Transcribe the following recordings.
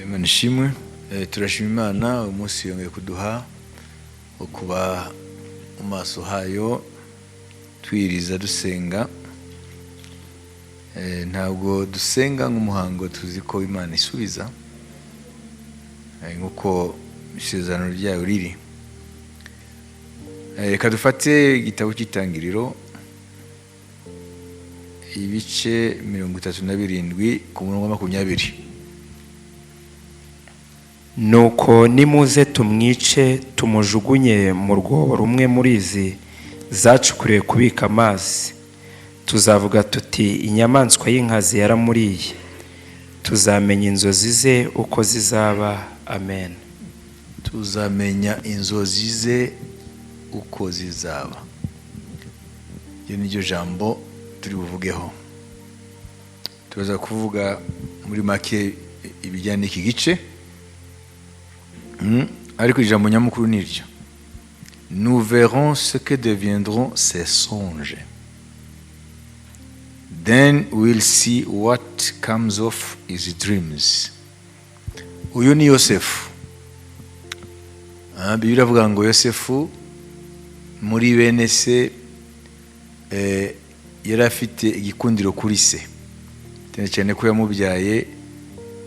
Imana ishimwe. Turashima Imana uyu munsi yongeye kuduha wo kuba mu maso hayo, twiriza dusenga. Ntabwo dusenga nk'umuhango, tuzi ko Imana isubiza nk'uko isezerano ryayo riri. Reka dufate igitabo cy'Itangiriro, ibice 37, ku murongo wa 20. Nuko nimuze tumwice, tumujugunye mu rwobo rumwe muri izi zacukuriwe kubika amazi. Tuzavuga tuti: 'Inyamaswa y'inkazi yaramuriye.' Tuzamenya inzozi ze uko zizaba." Amen. Tuzamenya inzozi ze uko zizaba. Iryo ni ryo jambo turi buvugeho. Turaza kuvuga muri make ibijyanye n'iki gice. Ariko ijambo nyamukuru ni iryo: "Nous verrons ce que deviendront ses songes. Then we'll see what comes of his dreams." Uyu ni Yosefu. Bibiliya iravuga ngo Yosefu muri bene se yari afite igikundiro kuri se, cyane cyane ko yamubyaye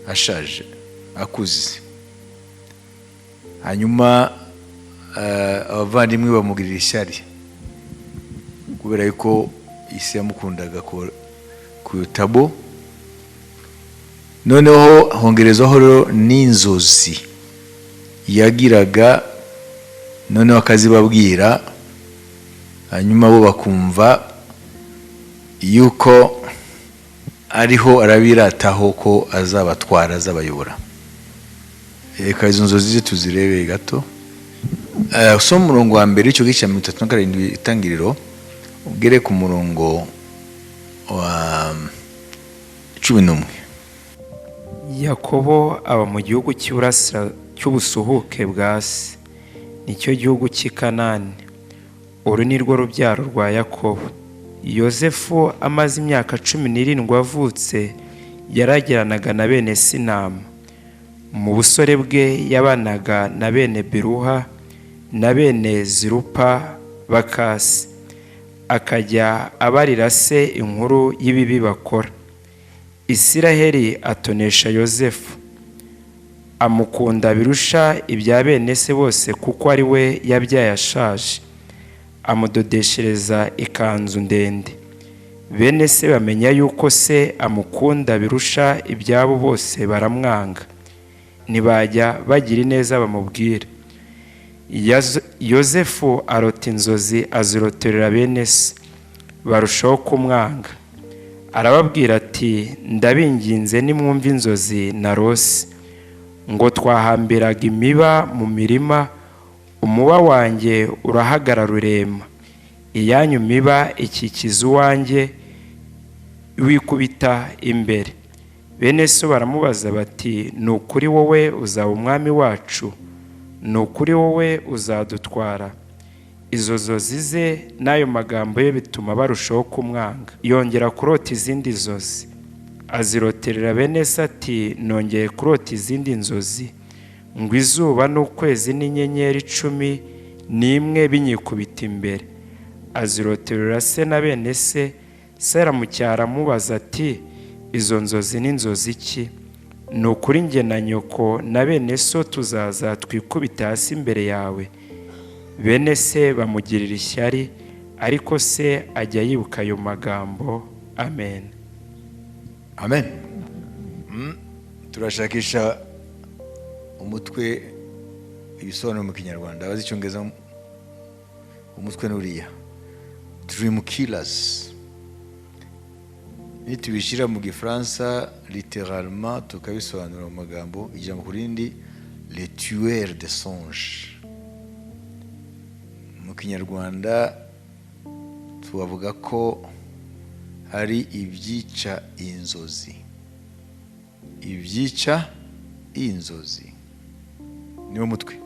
ashaje, akuze. Hanyuma abavandimwe bamugirira ishyari kubera yuko isi yamukundaga kuruta bo. Noneho hongerezaho rero n'inzozi yagiraga, noneho akazibabwira, hanyuma bo bakumva yuko ariho arabirataho ko azabatwara, azabayobora. Reka izo nzozi ze tuzirebe gato. Usome umurongo wa mbere w'icyo gice cya 37, Itangiriro, ugere ku murongo wa 11. Yakobo aba mu gihugu cy'iburasira cy'ubusuhuke bwa se, nicyo gihugu cy'i Kanani. Uru ni rwo rubyaro rwa Yakobo. Yozefu amaze imyaka 17 avutse, yaragiranaga na bene se intama. Mu busore bwe yabanaga na bene Biruha na bene Zirupa baka se, akajya abarira se inkuru y'ibibi bakora. Isiraheli atonesha Yozefu, amukunda birusha ibya bene se bose, kuko ari we yabyaye ashaje. Amudodeshereza ikanzu ndende. Bene se bamenya yuko se amukunda birusha ibyabo bose, baramwanga, ntibajya bagira ineza bamubwira. Yozefu arota inzozi, azirotorera bene se, barushaho kumwanga. Arababwira ati: "Ndabinginze, nimwumve inzozi narose: ngo twahambiraga imiba mu mirima, umuba wanjye urahagarara urema, iyanyu miba ikikiza uwanjye, wikubita imbere." Bene so baramubaza bati: "Ni ukuri wowe uzaba umwami wacu? Ni ukuri wowe uzadutwara?" Izo nzozi ze n'ayo magambo ye bituma barushaho kumwanga. Yongera kurota izindi nzozi, aziroterera bene se, ati: "Nongeye kurota izindi nzozi, ngo izuba n'ukwezi n'inyenyeri 11 binyikubita imbere." Aziroterera se na bene se. Se aramucyaha, aramubaza ati: "Izo nzozi ni nzozi ki? Ni ukuri njye na nyoko na bene so tuzaza twikubita hasi imbere yawe?" Bene se bamugirira ishyari, ariko se ajya yibuka ayo magambo. Amen. Amen. Turashakisha umutwe, ibisobanuro mu Kinyarwanda. Abazi Icyongereza, umutwe n'uriya: Dream Killers. Nitubishyira mu Gifaransa littéralement, tukabisobanura mu magambo ijambo ku rindi, les tueurs de songe. Mu Kinyarwanda tubavuga ko hari ibyica inzozi. Ibyica inzozi niwo mutwe.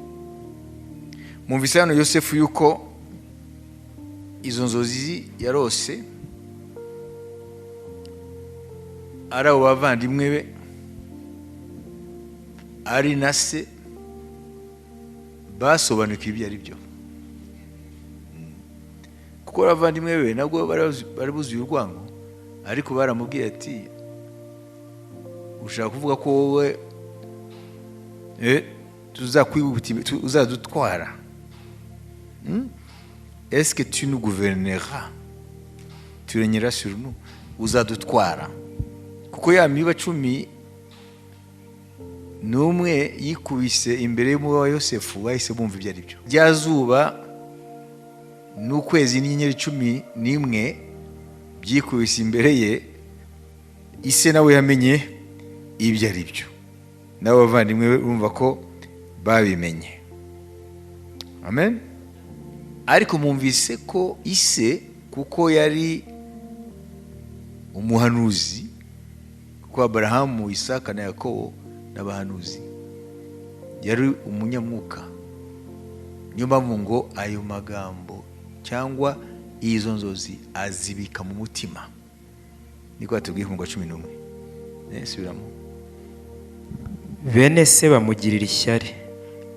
Mwumvise hano Yosefu yuko izo nzozi yarose ari abo bavandimwe be. Ari na se basobanukiwe ibyo ari byo, kuko abavandimwe be nabwo bari buzuye urwango, ariko baramubwiye ati: "Ushaka kuvuga ko wowe tuzakwihuta, uzadutwara? Est-ce que tu nous gouverneras? Tu régneras sur nous? Uzadutwara?" Kuko ya miba 11 yikubise imbere y'umuba wa Yosefu, bahise bumva ibyo ari byo. Rya zuba n'ukwezi n'inyenyeri 11 byikubise imbere ye, ise nawe yamenye ibyo ari byo, n'abo bavandimwe be urumva ko babimenye. Amen. Ariko mwumvise ko ise, kuko yari umuhanuzi, kuko Aburahamu, Isaka na Yakobo n'abahanuzi, yari umunyamwuka. Niyo mpamvu ngo ayo magambo cyangwa izo nzozi azibika mu mutima. Niko batubwiye ku murongo wa 11. Subiramo. Bene se bamugirira ishyari,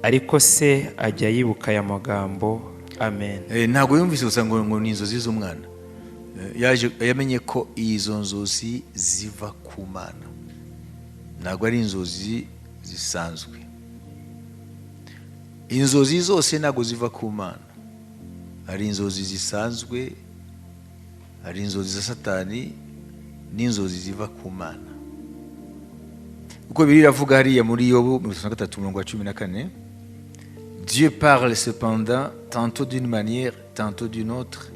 ariko se ajya yibuka aya magambo. Amen. Ntabwo yumvise gusa ngo ni inzozi z'umwana. Yaje yamenye ko izo nzozi ziva ku Mana, ntabwo ari inzozi zisanzwe. Inzozi zose ntabwo ziva ku Mana. Hari inzozi zisanzwe, hari inzozi za Satani n'inzozi ziva ku Mana. Uko biri iravuga hariya muri Yobu 33, umurongo wa 14: "Dieu parle cependant tantôt d'une manière, tantôt d'une autre,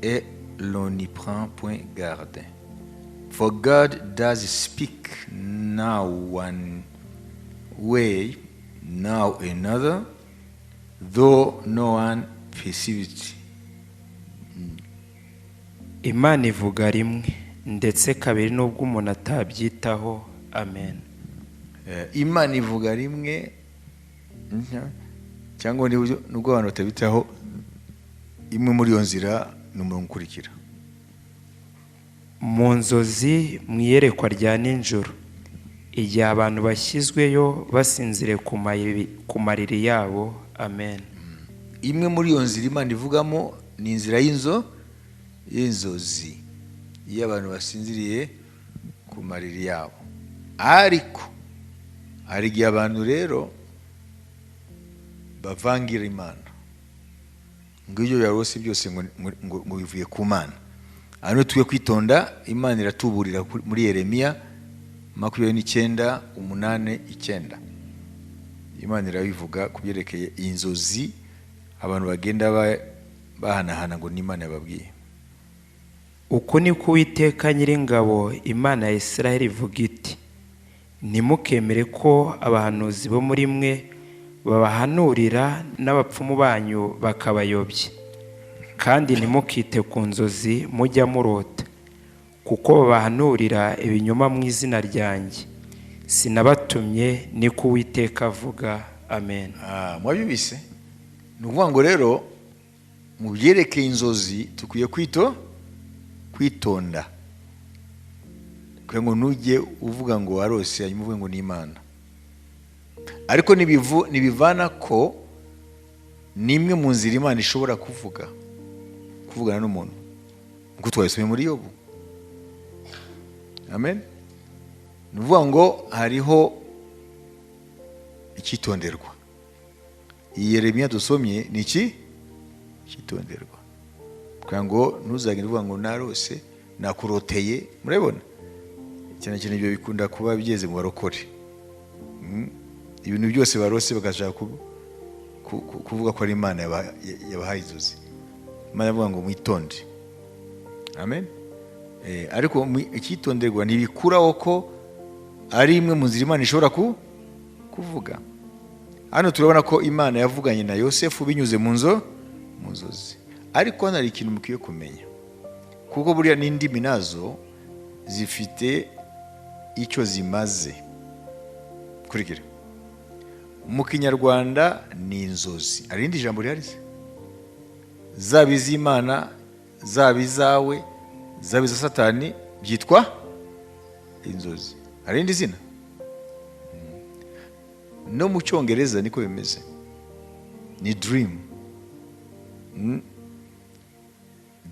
et l'on n'y prend point garde. For God does speak now one way, now another, though no one perceives it." Imana ivuga rimwe ndetse kabiri n'ubwo umuntu atabyitaho. Amen. Imana ivuga rimwe cyangwa nubwo abantu batabitaho. Imwe muri iyo nzira ni umurongo ukurikira. Mu nzozi, mu iyerekwa rya nijoro, igihe abantu bashyizweyo basinziriye ku mariri yabo. Amen. Imwe muri iyo nzira Imana ivugamo ni inzira y'inzozi, iyo abantu basinziriye ku mariri yabo. Ariko hari igihe abantu rero bavangira Imana, ngo ibyo yarose byose ngo bivuye ku Mana. Hano tukwiye kwitonda. Imana iratuburira muri Yeremiya 29, 8, 9. Imana irabivuga ku byerekeye inzozi abantu bagenda bahanahana ngo n'Imana yababwiye. Uku ni ko Uwiteka Nyiringabo, Imana ya Israheli, ivuga iti: "Ntimukemere ko abahanuzi bo muri mwe babahanurira n'abapfumu banyu bakabayobya, kandi ntimukite ku nzozi mujya murota, kuko babahanurira ibinyoma mu izina ryanjye. Sinabatumye, niko Uwiteka avuga." Amen. Ah, mwabyumvise? Ni ukuvuga ngo rero mu byerekeye inzozi dukwiye kwitonda, kugira ngo ntujye uvuga ngo warose, hanyuma uvuge ngo ni Imana. Ariko ntibivana ko ni imwe mu nzira Imana ishobora kuvugana n'umuntu, nk'uko twabisomye muri Yobu. Amen. Ni ukuvuga ngo hariho icyitonderwa. Iyi Yeremiya dusomye ni iki cyitonderwa, kugira ngo ntuzagende uvuga ngo narose, nakuroteye. Murabibona cyane cyane ibyo bikunda kuba bigeze mu barokore. Ibintu byose barose bagashaka kuvuga ko ari Imana yabahaye inzozi. Imana ivuga ngo mwitonde. Amen. Ariko icyitonderwa, ntibikuraho ko ari imwe mu nzira Imana ishobora kuvuga. Hano turabona ko Imana yavuganye na Yosefu binyuze mu nzozi. Ariko hano hari ikintu mukwiye kumenya, kuko buriya n'indimi nazo zifite icyo zimaze. Kurikira: mu Kinyarwanda ni inzozi. Hari irindi jambo rihari se? Zaba iz'Imana, zaba izawe, zaba iza Satani, byitwa inzozi. Hari irindi zina? No mu Cyongereza niko bimeze, ni dream.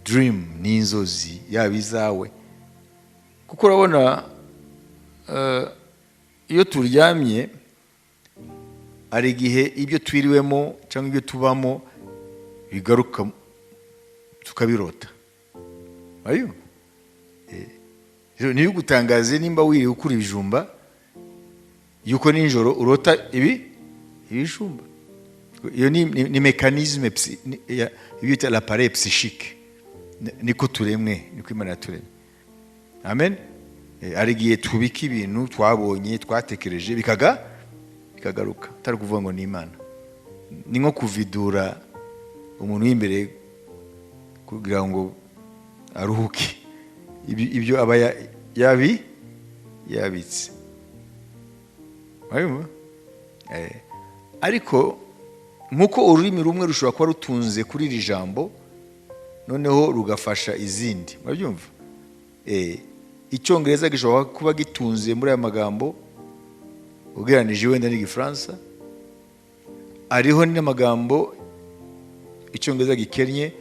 Dream ni inzozi, yaba izawe, kuko urabona iyo turyamye hari igihe ibyo twiriwemo cyangwa ibyo tubamo bigaruka tukabirota. Ayo ntibigutangaze nimba wiriwe ukura ibijumba, yuko nijoro urota ibijumba. Iyo ni mécanisme ibyo bita l'appareil psychique. Niko turemwe, niko Imana yaturemye. Amen. Hari igihe tubika ibintu twabonye, twatekereje, bikagaruka, atari ukuvuga ngo ni Imana. Ni nko kuvidura umuntu w'imbere kugira ngo aruhuke ibyo aba yabitse. Urabibona? Ariko nk'uko ururimi rumwe rushobora kuba rutunze kuri iri jambo, noneho rugafasha izindi, murabyumva? Icyongereza gishobora kuba gitunze muri aya magambo ugereranije wenda n'Igifaransa. Hariho n'amagambo Icyongereza gikennye,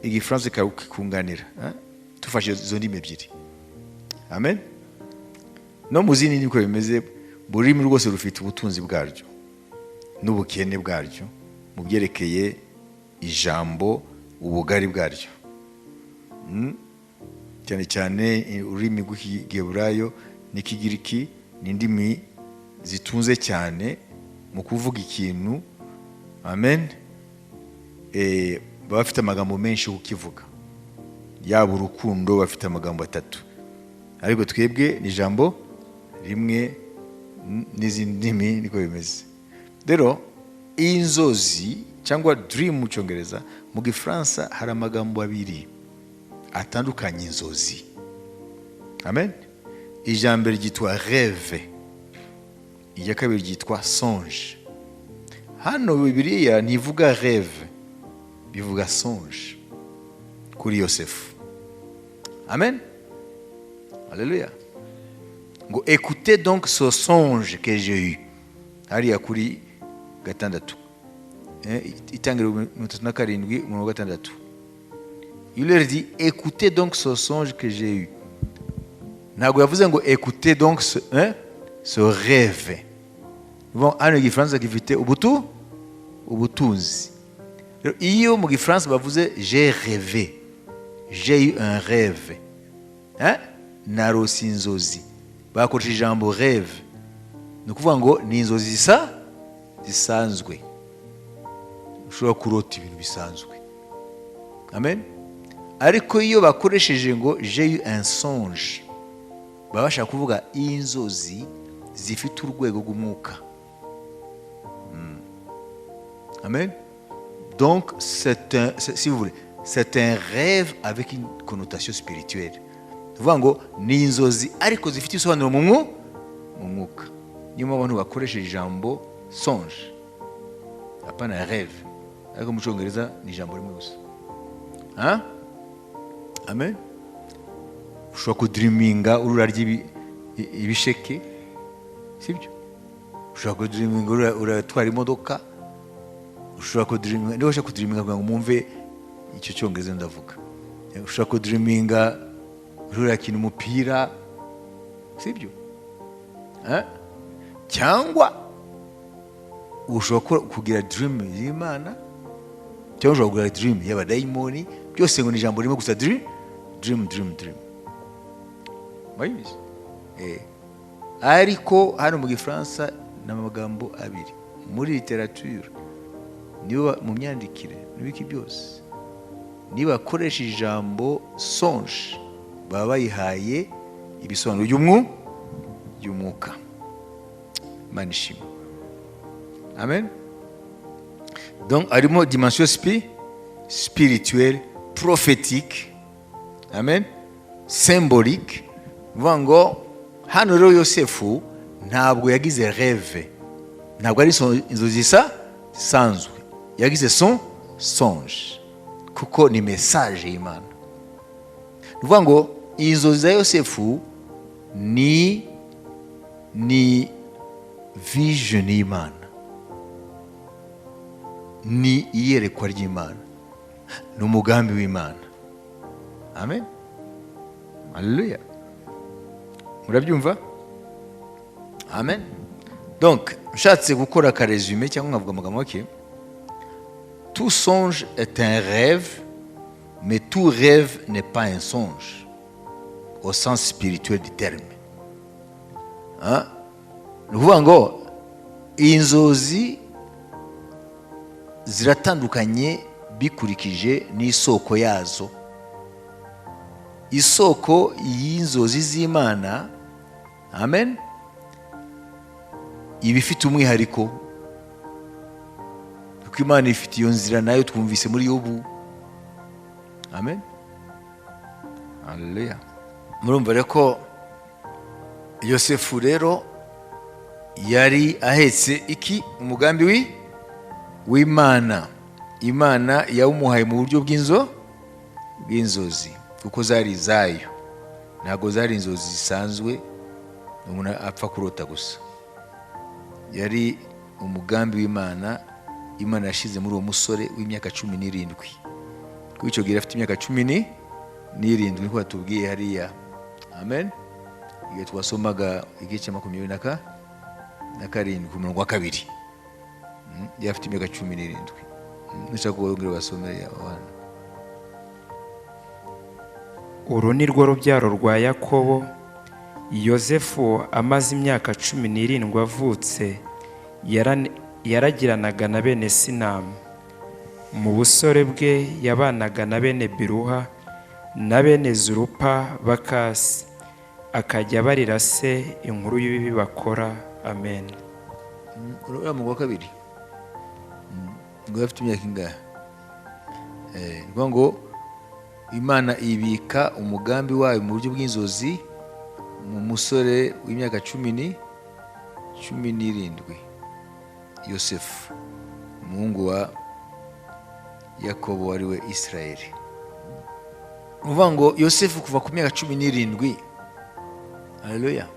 Igifaransa kikunganira, eh? Tufashe izo ndimi ebyiri. Amen. No mu zindi niko bimeze. Buri rurimi rwose rufite ubutunzi bwaryo n'ubukene bwaryo mu byerekeye ijambo, ubugari bwaryo. Cyane cyane ururimi rw'Igiheburayo n'Ikigiriki ni indimi zitunze cyane mu kuvuga ikintu. Amen. Baba bafite amagambo menshi yo kukivuga. Yaba urukundo, bafite amagambo atatu, ariko twebwe ni ijambo rimwe. N'izindi ndimi niko bimeze. Rero inzozi cyangwa dream mu Cyongereza, mu Gifaransa hari amagambo abiri atandukanye inzozi. Amen. Ijambo ryitwa rêve, irya kabiri ryitwa songe. Hano Bibiliya ntivuga rêve, bivuga songe kuri Yosefu. Amen, haleluya. Ngo: "Écoutez donc ce songe que j'ai eu." Hariya kuri gatandatu, Itangiriro 37, umurongo wa gatandatu. Il leur dit: "Écoutez donc ce songe que j'ai eu." Ntabwo yavuze ngo: "Écoutez donc ce rêve." Bon, hano Igifaransa gifite ubutunzi. Rero, iyo mu Gifaransa bavuze "j'ai rêvé", "j'ai eu un rêve", hein? Narose inzozi, bakoresha ijambo rêve, ni ukuvuga ngo ni inzozi zisanzwe. Ushobora kurota ibintu bisanzwe. Amen. Ariko iyo bakoresheje ngo "j'ai eu un songe", baba bashaka kuvuga inzozi zifite urwego rw'umwuka. Amen. Donc c'est un si vous voulez, c'est un rêve avec une connotation spirituelle. Ni ukuvuga ngo ni inzozi ariko zifite ibisobanuro mu mwuka. Niyo mpamvu abantu bakoresheje ijambo songe, apana rêve. Ariko mu Cyongereza ni ijambo rimwe gusa, hein? Amen. Ushobora kudreaminga urarya ibisheke, sibyo? Ushobora kudreaminga uratwara imodoka. Ushobora kudreaminga, niba ushaka kudreaminga, kugira ngo mwumve icyo Cyongereza ndavuga, ushobora kudreaminga urakina umupira, sibyo? Eh? Cyangwa ushobora kugira dream y'Imana, cyangwa ushobora kugira dream y'abadayimoni. Byose ngo ni ijambo rimwe gusa: dream, dream, dream, dream. Murabizi? Ariko hano mu Gifaransa ni amagambo abiri. Muri literature, niba mu myandikire n'ibiki byose, niba bakoresha ijambo songe, baba bayihaye ibisobanuro by'umwuka. Imana ishimwe. Amen. Donc harimo dimension spirituelle, prophétique, amen, symbolique. Bivuga ngo hano rero Yosefu ntabwo yagize rêve, ntabwo ari inzozi zisanzwe, yagize songe kuko ni message y'Imana. Ni ukuvuga ngo inzozi za Yosefu ni Vision y'Imana ni iyerekwa ry'Imana, ni umugambi w'Imana. Amen, haleluya. Murabyumva? Amen. Donc nshatse gukora aka résumé cyangwa nkavuga amagambo make: tout songe est un rêve, mais tout rêve n'est pas un songe au sens spirituel du terme. Hein? Ni ukuvuga ngo inzozi ziratandukanye bikurikije n'isoko yazo. Isoko y'inzozi z'Imana, amen, iba ifite umwihariko, kuko Imana ifite iyo nzira nayo twumvise muri Yobu. Amen, haleluya. Murumva rero ko Yosefu rero yari ahetse iki? Umugambi w'Imana. Imana yawumuhaye mu buryo bw'inzozi, kuko zari izayo, ntabwo zari inzozi zisanzwe umuntu apfa kurota gusa. Yari umugambi w'Imana, Imana yashyize muri uwo musore w'imyaka 17, kuko icyo gihe afite imyaka 17, niko batubwiye hariya. Amen. Igihe twasomaga igice cya 27 ku murongo wa 2, yari afite imyaka 17. Nushaka kubabwira basomere abana. Uru ni rwo rubyaro rwa Yakobo. Yozefu amaze imyaka 17 avutse, yaragiranaga na bene Sinamu. Mu busore bwe yabanaga na bene Biruha na bene Zurupa bakasi, akajya abarira se inkuru y'ibibi bakora. Amen. Uriya murongo wa 2 ngo afite imyaka ingahe? Ni ukuvuga ngo Imana ibika umugambi wayo mu buryo bw'inzozi mu musore w'imyaka 17, Yosefu, umuhungu wa Yakobo ari we Isirayeli. Ni ukuvuga ngo Yosefu kuva ku myaka 17, haleluya,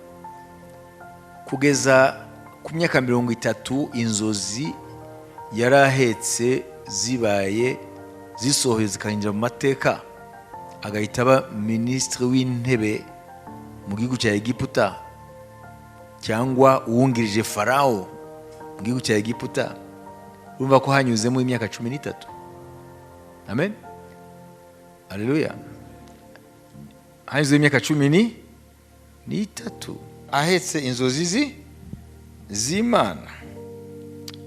kugeza ku myaka 30, inzozi yari ahetse zibaye zisohoye, zikinjira mu mateka, agahita aba minisitiri w'intebe mu gihugu cya Egiputa, cyangwa uwungirije Farawo mu gihugu cya Egiputa. Urumva ko hanyuzemo imyaka 13. Amen, haleluya. Hanyuzemo imyaka 13 ahetse inzozi z'Imana.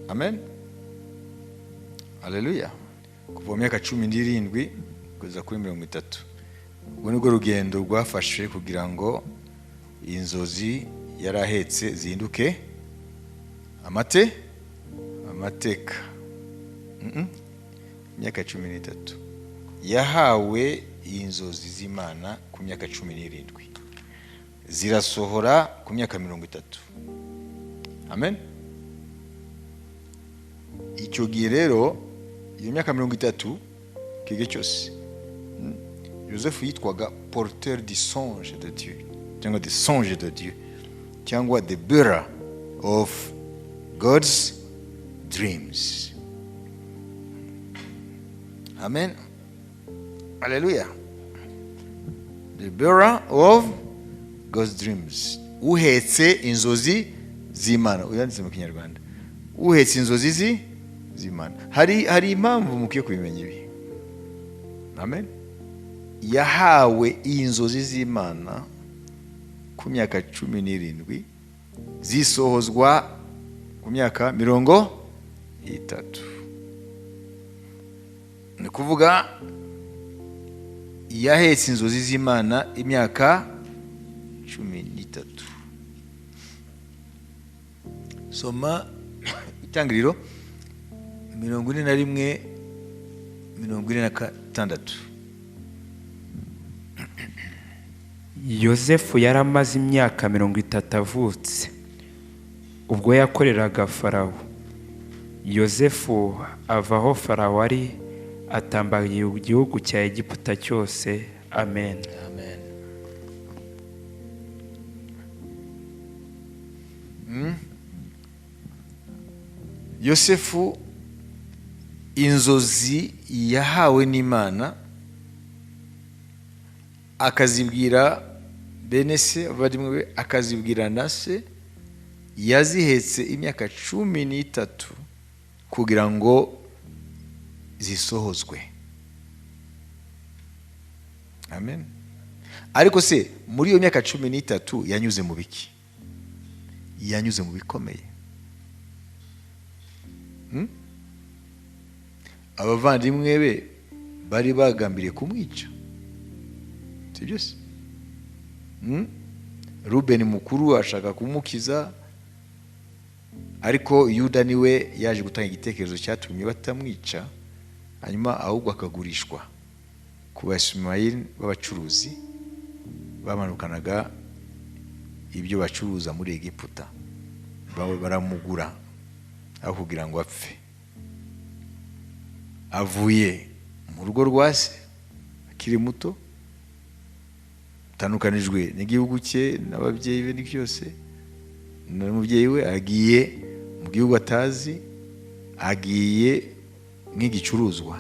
Amen, haleluya. Kuva mu myaka 17 kugeza kuri 30, ubwo nibwo rugendo rwafashe kugira ngo inzozi yari ahetse zihinduke amateka. Imyaka 13 yahawe inzozi z'Imana, ku myaka 17, zirasohora ku myaka 30. Amen. Icyo gihe rero, iyo myaka 30, icyo gihe cyose Yosefu yitwaga porteur du songe de Dieu, cyangwa the songe de Dieu, cyangwa the bearer of God's dreams. Amen, haleluya. The bearer of God's dreams, uhetse inzozi z'Imana. Uyanditse mu Kinyarwanda, uhetse inzozi z'Imana. Hari impamvu mukwiye kubimenya ibi. Amen. Yahawe inzozi z'Imana ku myaka 17, zisohozwa ku myaka 30. Ni ukuvuga yahetse inzozi z'Imana imyaka 13. Soma Itangiriro 41, 46. Yozefu yari amaze imyaka 30 avutse ubwo yakoreraga Farawo. Yozefu ava aho Farawo ari, atambagira igihugu cya Egiputa cyose. Amen. Amen. Yosefu, inzozi yahawe n'Imana, akazibwira bene se, abavandimwe be, akazibwira na se, yazihetse imyaka 13 kugira ngo zisohozwe. Amen. Ariko se muri iyo myaka 13 yanyuze mu biki? Yanyuze mu bikomeye. Abavandimwe be bari bagambiriye kumwica, si byo se? Rubeni mukuru ashaka kumukiza, ariko Yuda niwe yaje gutanga igitekerezo cyatumye batamwica, hanyuma ahubwo akagurishwa ku Basimayili b'abacuruzi bamanukanaga ibyo bacuruza muri Egiputa. Baramugura aho kugira ngo apfe. Avuye mu rugo rwa se akiri muto, atandukanijwe n'igihugu cye n'ababyeyi be byose n'umubyeyi we, agiye mu gihugu atazi, agiye nk'igicuruzwa,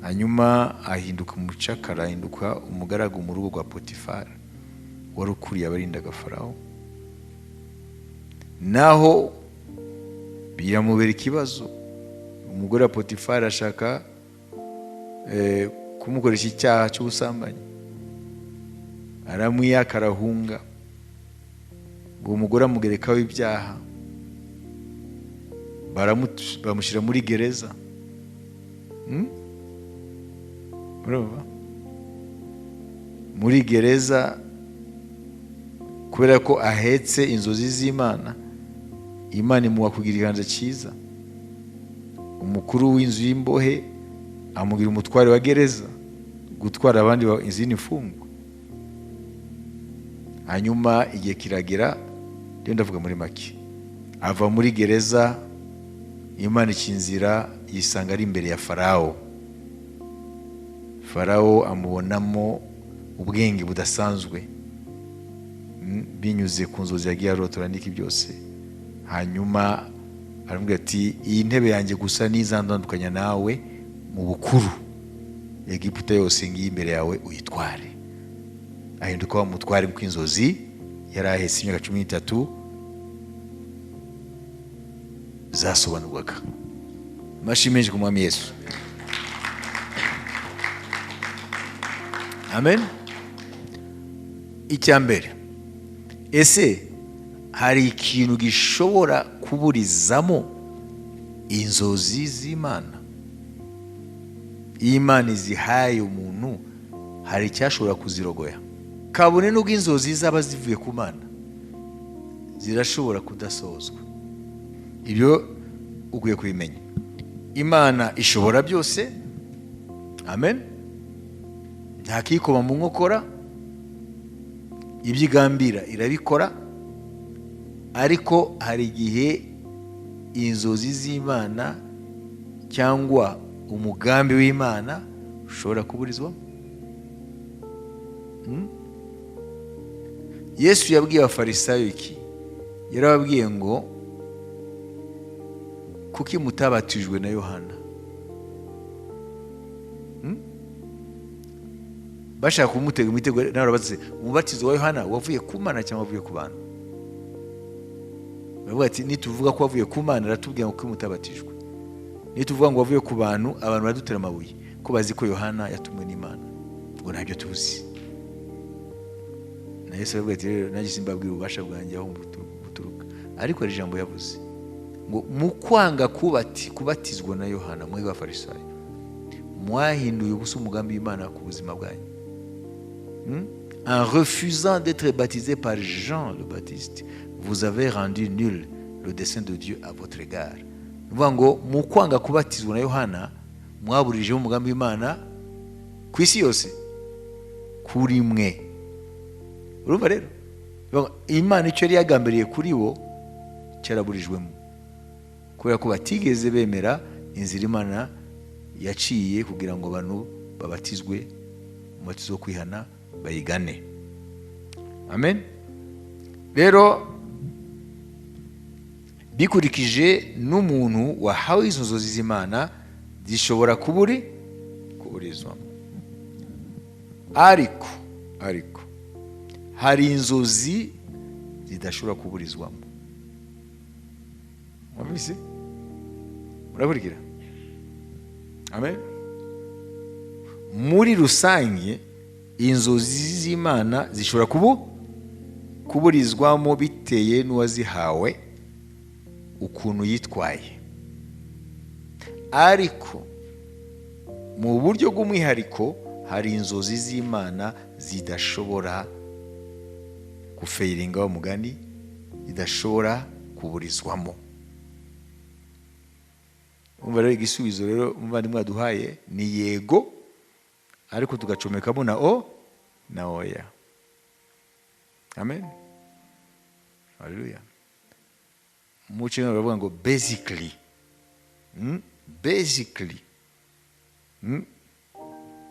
hanyuma ahinduka umucakara, ahinduka umugaragu mu rugo rwa Potifari wari ukuriye abarindaga Farawo. Naho biramubera ikibazo, umugore wa Potifari ashaka kumukoresha icyaha cy'ubusambanyi, aramwiyaka, arahunga. Uwo mugore amugerekaho ibyaha, bamushyira muri gereza. Urumva? Muri gereza kubera ko ahetse inzozi z'Imana, Imana imuha kugira ikiganza cyiza. Umukuru w'inzu y'imbohe amugira umutware wa gereza, gutwara abandi izindi mfungwa. Hanyuma igihe kiragera, rero ndavuga muri make, ava muri gereza, Imana ikinzira, yisanga ari imbere ya Farawo. Farawo amubonamo ubwenge budasanzwe binyuze ku nzozi yagiye arotora n'iki byose. Hanyuma aramubwira ati iyi ntebe yanjye gusa nizandandukanya nawe mu bukuru, Egiputa yose ngiyi imbere yawe uyitware. Ahinduka wa mutware kw'inzozi yari ahetse imyaka 13 zasobanurwaga. Amashyi menshi ku Mwami Yesu. Amen. Icya mbere, ese hari ikintu gishobora kuburizamo inzozi z'Imana? Iyo Imana izihaye umuntu, hari icyashobora kuzirogoya? Kabone n'ubwo inzozi zaba zivuye ku Mana, zirashobora kudasozwa. Ibyo ukwiye kubimenya. Imana ishobora byose. Amen. Nta kikoma mu nkokora, ibyo igambira irabikora, ariko hari igihe inzozi z'Imana cyangwa umugambi w'Imana ushobora kuburizwamo. Yesu yabwiye Abafarisayo iki? Yarababwiye ngo kuki mutabatijwe na Yohana? Bashaka kumutega imitego, nawe barabaza, umubatizo wa Yohana wavuye ku Mana cyangwa wavuye ku bantu? Baravuga ati nituvuga ko wavuye ku Mana aratubwira ngo kuki mutabatijwe, nituvuga ngo wavuye ku bantu, abantu baradutera amabuye ko bazi ko Yohana yatumwe n'Imana, ngo ntabyo tuzi. Na Yesu aravuga ati rero nanjye simbabwira ububasha bwanjye aho buturuka. Ariko hari ijambo yavuze ngo mu kwanga kubatizwa na Yohana mwe b'Abafarisayo mwahinduye ubusa umugambi w'Imana ku buzima bwanyu. En refusant d'être baptisé par Jean le Baptiste, vous avez rendu nul le dessein de Dieu à votre égard. Nuvuga ngo mu kwanga kubatizwa na Yohana mwaburije umugambi w'Imana ku isi yose kuri mwe. Urumva rero Imana icyo yari yagambiriye kuri bo cyaraburijwemo, kubera ko batigeze bemera inzira Imana yaciye kugira ngo abantu babatizwe umubatizo wo kwihana bayigane. Amen. Rero Bikurikije n'umuntu wahawe izo nzozi z'Imana, zishobora kuburizwamo. Ariko hari inzozi zidashobora kuburizwamo. Mwumvise? Murakurikira? Amen. Muri rusange, inzozi z'Imana zishobora kuburizwamo biteye n'uwazihawe ukuntu yitwaye. Ariko mu buryo bw'umwihariko, hari inzozi z'Imana zidashobora gufailinga, mugani zidashobora kuburizwamo. Umva rero, igisubizo rero umuvandimwe waduhaye ni yego, ariko tugacomekamo na o na oya. Amen, haleluya. Mu cyongereza baravuga ngo basically, Basically,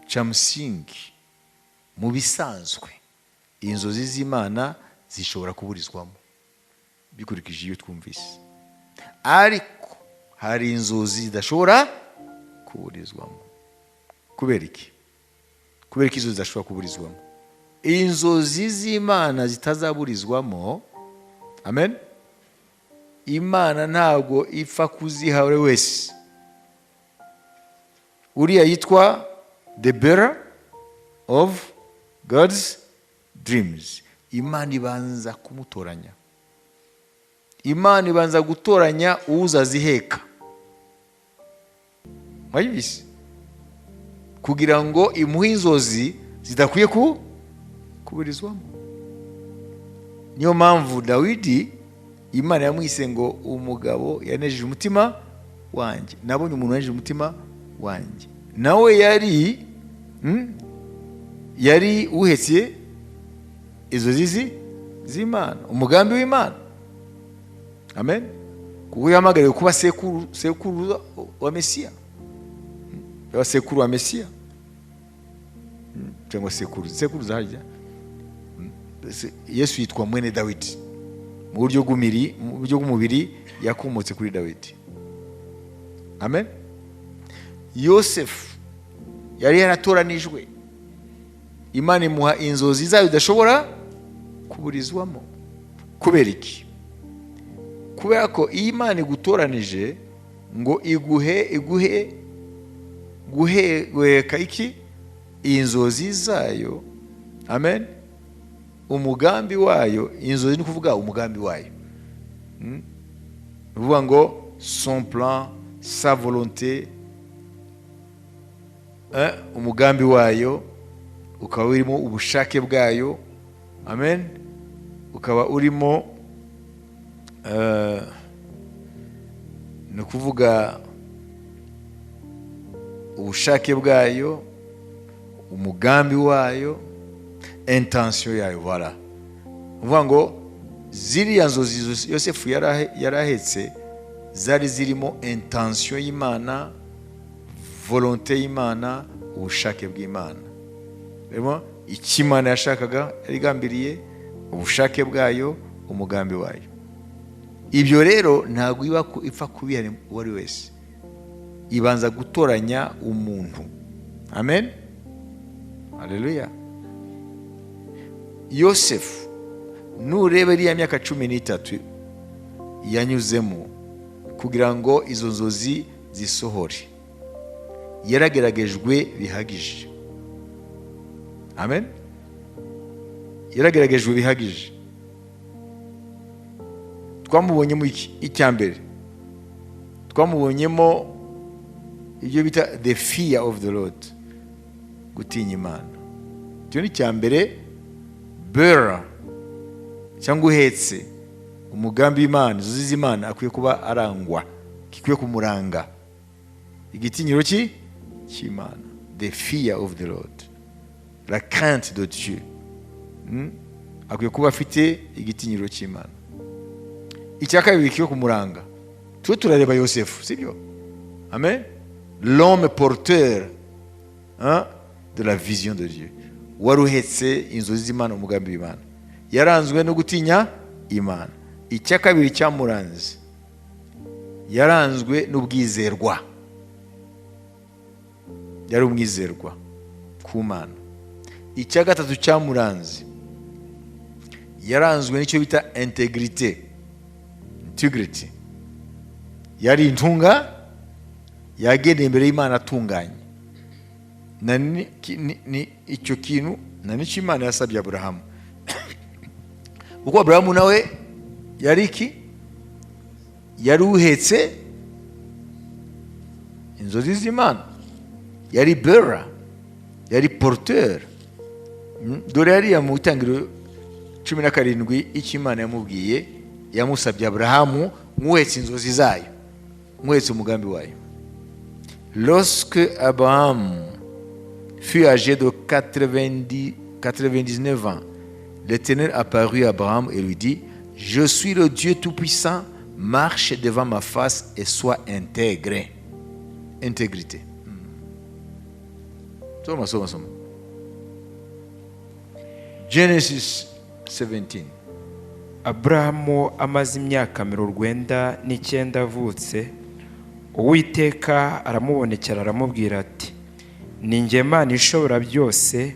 Cha msingi, mu bisanzwe, inzozi z'Imana zishobora kuburizwamo bikurikije iyo twumvise, ariko hari inzozi zidashobora kuburizwamo. Kubera iki? Kubera ko izo zidashobora kuburizwamo, inzozi z'Imana zitazaburizwamo, amen, Imana ntabwo ipfa kuziha buri wese. Uriya yitwa the bearer of God's dreams, Imana ibanza kumutoranya. Imana ibanza gutoranya uzaziheka, mwayibise, kugira ngo imuhe inzozi zidakwiye kuburizwamo. Niyo mpamvu Dawidi Imana yamwise ngo umugabo yanejeje umutima wanjye. Nabonye umuntu wanejeje umutima wanjye. Nawe yari uhetse inzozi z'Imana, umugambi w'Imana, amen, kuko yahamagariwe kuba sekuru, sekuru wa Mesiya. Yaba sekuru wa Mesiya cyangwa sekuru, sekuruza harya. Yesu yitwa mwene Dawidi mu buryo bw'umubiri, yakomotse kuri Dawidi, amen. Yosefu yari yaratoranijwe, Imana imuha inzozi zayo zidashobora kuburizwamo. Kubera iki? Kubera ko iyo Imana igutoranije ngo iguhe guheka iki, inzozi zayo, amen, umugambi wayo. Inzozi ni ukuvuga umugambi wayo. Ni ukuvuga ngo son plan, sa volonté, umugambi wayo ukaba urimo ubushake bwayo, amen, ukaba urimo ni ukuvuga ubushake bwayo, umugambi wayo, intention yayo, voilà. Uvuga ngo ziriya nzozi Yosefu yari ahetse zari zirimo intention y'Imana, volonté y'Imana, ubushake bw'Imana. Rero icyo Imana yashakaga, yari igambiriye, ubushake bwayo, umugambi wayo. Ibyo rero ntabwo iba ipfa kubiha uwo ari wese. Ibanza gutoranya umuntu, amen, haleluya. Yosefu, nureba iriya myaka 13 yanyuzemo kugira ngo izo nzozi zisohore, yarageragejwe bihagije, amen, yarageragejwe bihagije. Twamubonyemo iki? Icya mbere twamubonyemo ibyo bita the fear of the Lord, gutinya Imana. Icyo ni icya mbere. Bearer cyangwa uhetse umugambi w'Imana, inzozi z'Imana, akwiye kuba arangwa, gikwiye kumuranga igitinyiro cy'Imana, the fear of the Lord, la crainte de Dieu. Akwiye kuba afite igitinyiro cy'Imana. Icya kabiri gikwiye kumuranga, tube turareba Yosefu, sibyo? Amen. L'homme porteur, hein, de la vision de Dieu, wari uhetse inzozi z'Imana, umugambi w'Imana, yaranzwe no gutinya Imana. Icya kabiri cyamuranze Yaranzwe n'ubwizerwa, yari umwizerwa ku Mana. Icya gatatu cyamuranze, yaranzwe n'icyo bita intégrité, integrity. Yari intunga, yagendeye imbere y'Imana atunganye. Na ni icyo kintu na nicyo Imana yasabye Aburahamu, kuko Aburahamu nawe yari iki? Yari uhetse inzozi z'Imana, yari bearer, yari porteur. Dore yariya mu Itangiriro 17, icyo Imana yamubwiye, yamusabye Aburahamu nk'uhetse inzozi zayo, nk'uhetse umugambi wayo. Lorsque Abraham fut âgé de 90, 99 ans, l'Éternel apparut à Abraham et lui dit: «Je suis le Dieu Tout-Puissant, marche devant ma face et sois intègre.» Intégrité. Soma, soma, soma. Genesis 17. Aburahamu amaze imyaka 99 avutse, Uwiteka aramubonekera, aramubwira ati: "Ni njye Mana ishobora byose,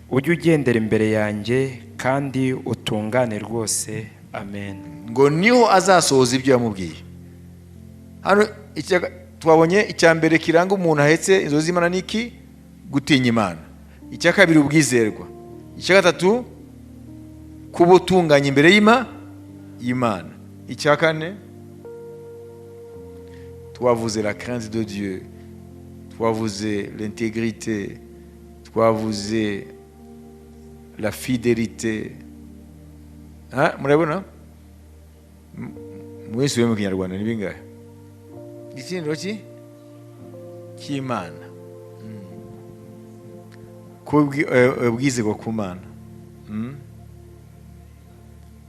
ujye ugendera imbere yanjye kandi utungane rwose." Amen. Ngo niho azasohoza ibyo yamubwiye. Hano twabonye icya mbere kiranga umuntu ahetse inzozi z'Imana ni iki? Gutinya Imana. Icya kabiri, ubwizerwa. Icya gatatu, kuba utunganye imbere y'Imana. Icya kane, twavuze la crainte de Dieu, twavuze l'intégrité, twavuze la fidélité. Ah, murabona mwese mu Kinyarwanda ni bingahe? Igitsindiro ki cy'Imana. Kuba ubwizerwa ku Mana.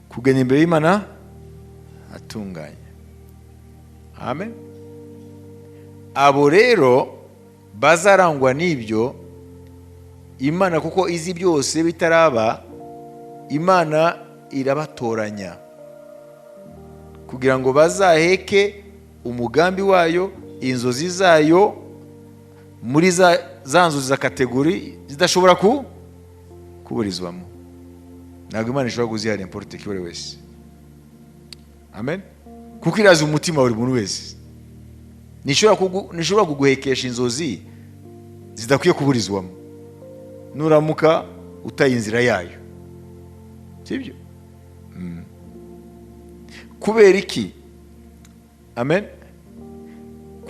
Kugenda imbere y'Imana atunganye. Amen. Abo rero bazarangwa n'ibyo, Imana kuko izi byose bitaraba, Imana irabatoranya kugira ngo bazaheke umugambi wayo, inzozi zayo, muri za nzozi za catégorie zidashobora kuburizwamo. Ntabwo Imana ishobora kuziha n'importe qui buri wese. Amen. Kuko irazi umutima wa buri muntu wese. Ntishobora kuguhekesha inzozi zidakwiye kuburizwamo nuramuka utaye inzira yayo, sibyo? Kubera iki? Amen.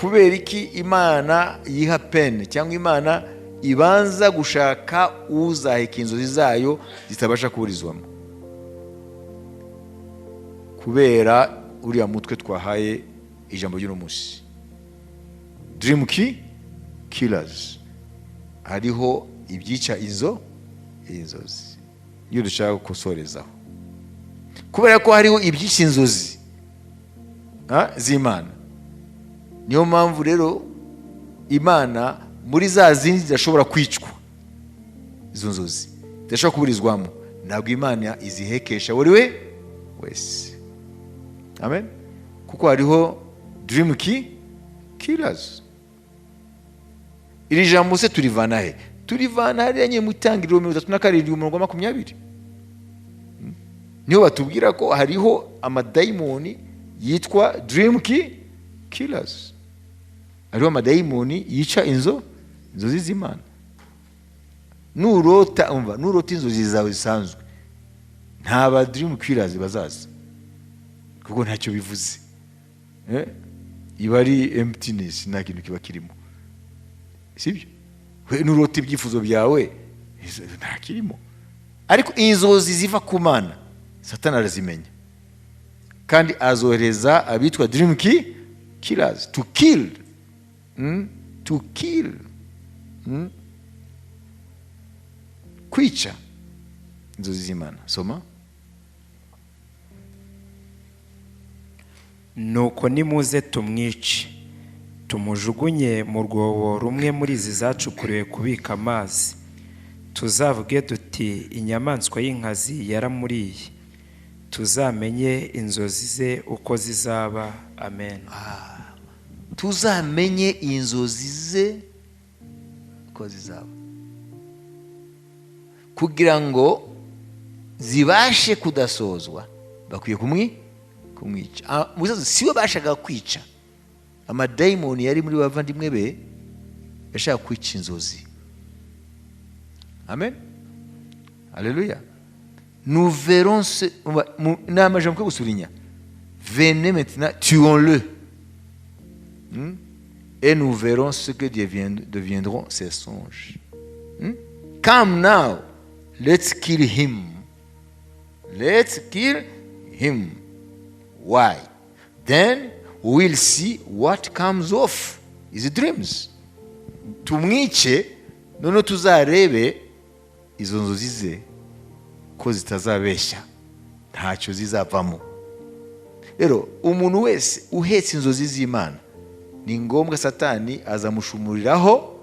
Kubera iki Imana yiha peine, cyangwa Imana ibanza gushaka uzaheka inzozi zayo zitabasha kuburizwamo? Kubera uriya mutwe twahaye ijambo ry'uno munsi, dream killers. Hariho ibyica inzozi iyo dushaka gukosorezaho. Kubera ko hariho ibyica inzozi z'Imana, niyo mpamvu rero Imana muri za zindi zidashobora kwicwa, izo nzozi zidashobora kuburizwamo, ntabwo Imana izihekesha buri we wese. Amen. Kuko hariho dream killers. Iri jambo se turivana he? Turivana hariya nyine mu Itangiriro 37, umurongo wa 20. Niho batubwira ko hariho amadayimoni yitwa dream killers, hariho amadayimoni yica inzozi z'Imana. Nurota, umva, nurota inzozi zawe zisanzwe, nta ba dream killers bazaza, kuko ntacyo bivuze. Iba ari emptiness, nta kintu kiba kirimo, sibyo? We nurota ibyifuzo byawe, nta kirimo. Ariko inzozi ziva ku Mana, Satani arazimenya kandi azohereza abitwa dream killers to kill. To kill. Kwica inzozi z'Imana. Soma. Nuko nimuze tumwice, tumujugunye mu rwobo rumwe muri izi zacukuriwe kubika amazi, tuzavuge duti: 'Inyamaswa y'inkazi yaramuriye,' tuzamenye inzozi ze uko zizaba." Amen. Tuzamenye inzozi ze ko zizaba, kugira ngo zibashe kudasozwa bakwiye kumwica. Siwe bashakaga kwica, amadayimoni yari muri bavandimwe be yashaka kwica inzozi. Amen, haleluya. Nous verrons ce ni amajambo ko gusurinya: "Venez maintenant, tuons-le, Et nous verrons ce que deviendront ses songes." Come now, let's kill him. Let's kill him. Why? Then we'll see what comes of his dreams. Tumwice, noneho tuzarebe izo nzozi ze ko zitazabeshya, ntacyo zizavamo. Rero umuntu wese uhetse inzozi z'Imana, ni ngombwa Satani azamushumuriraho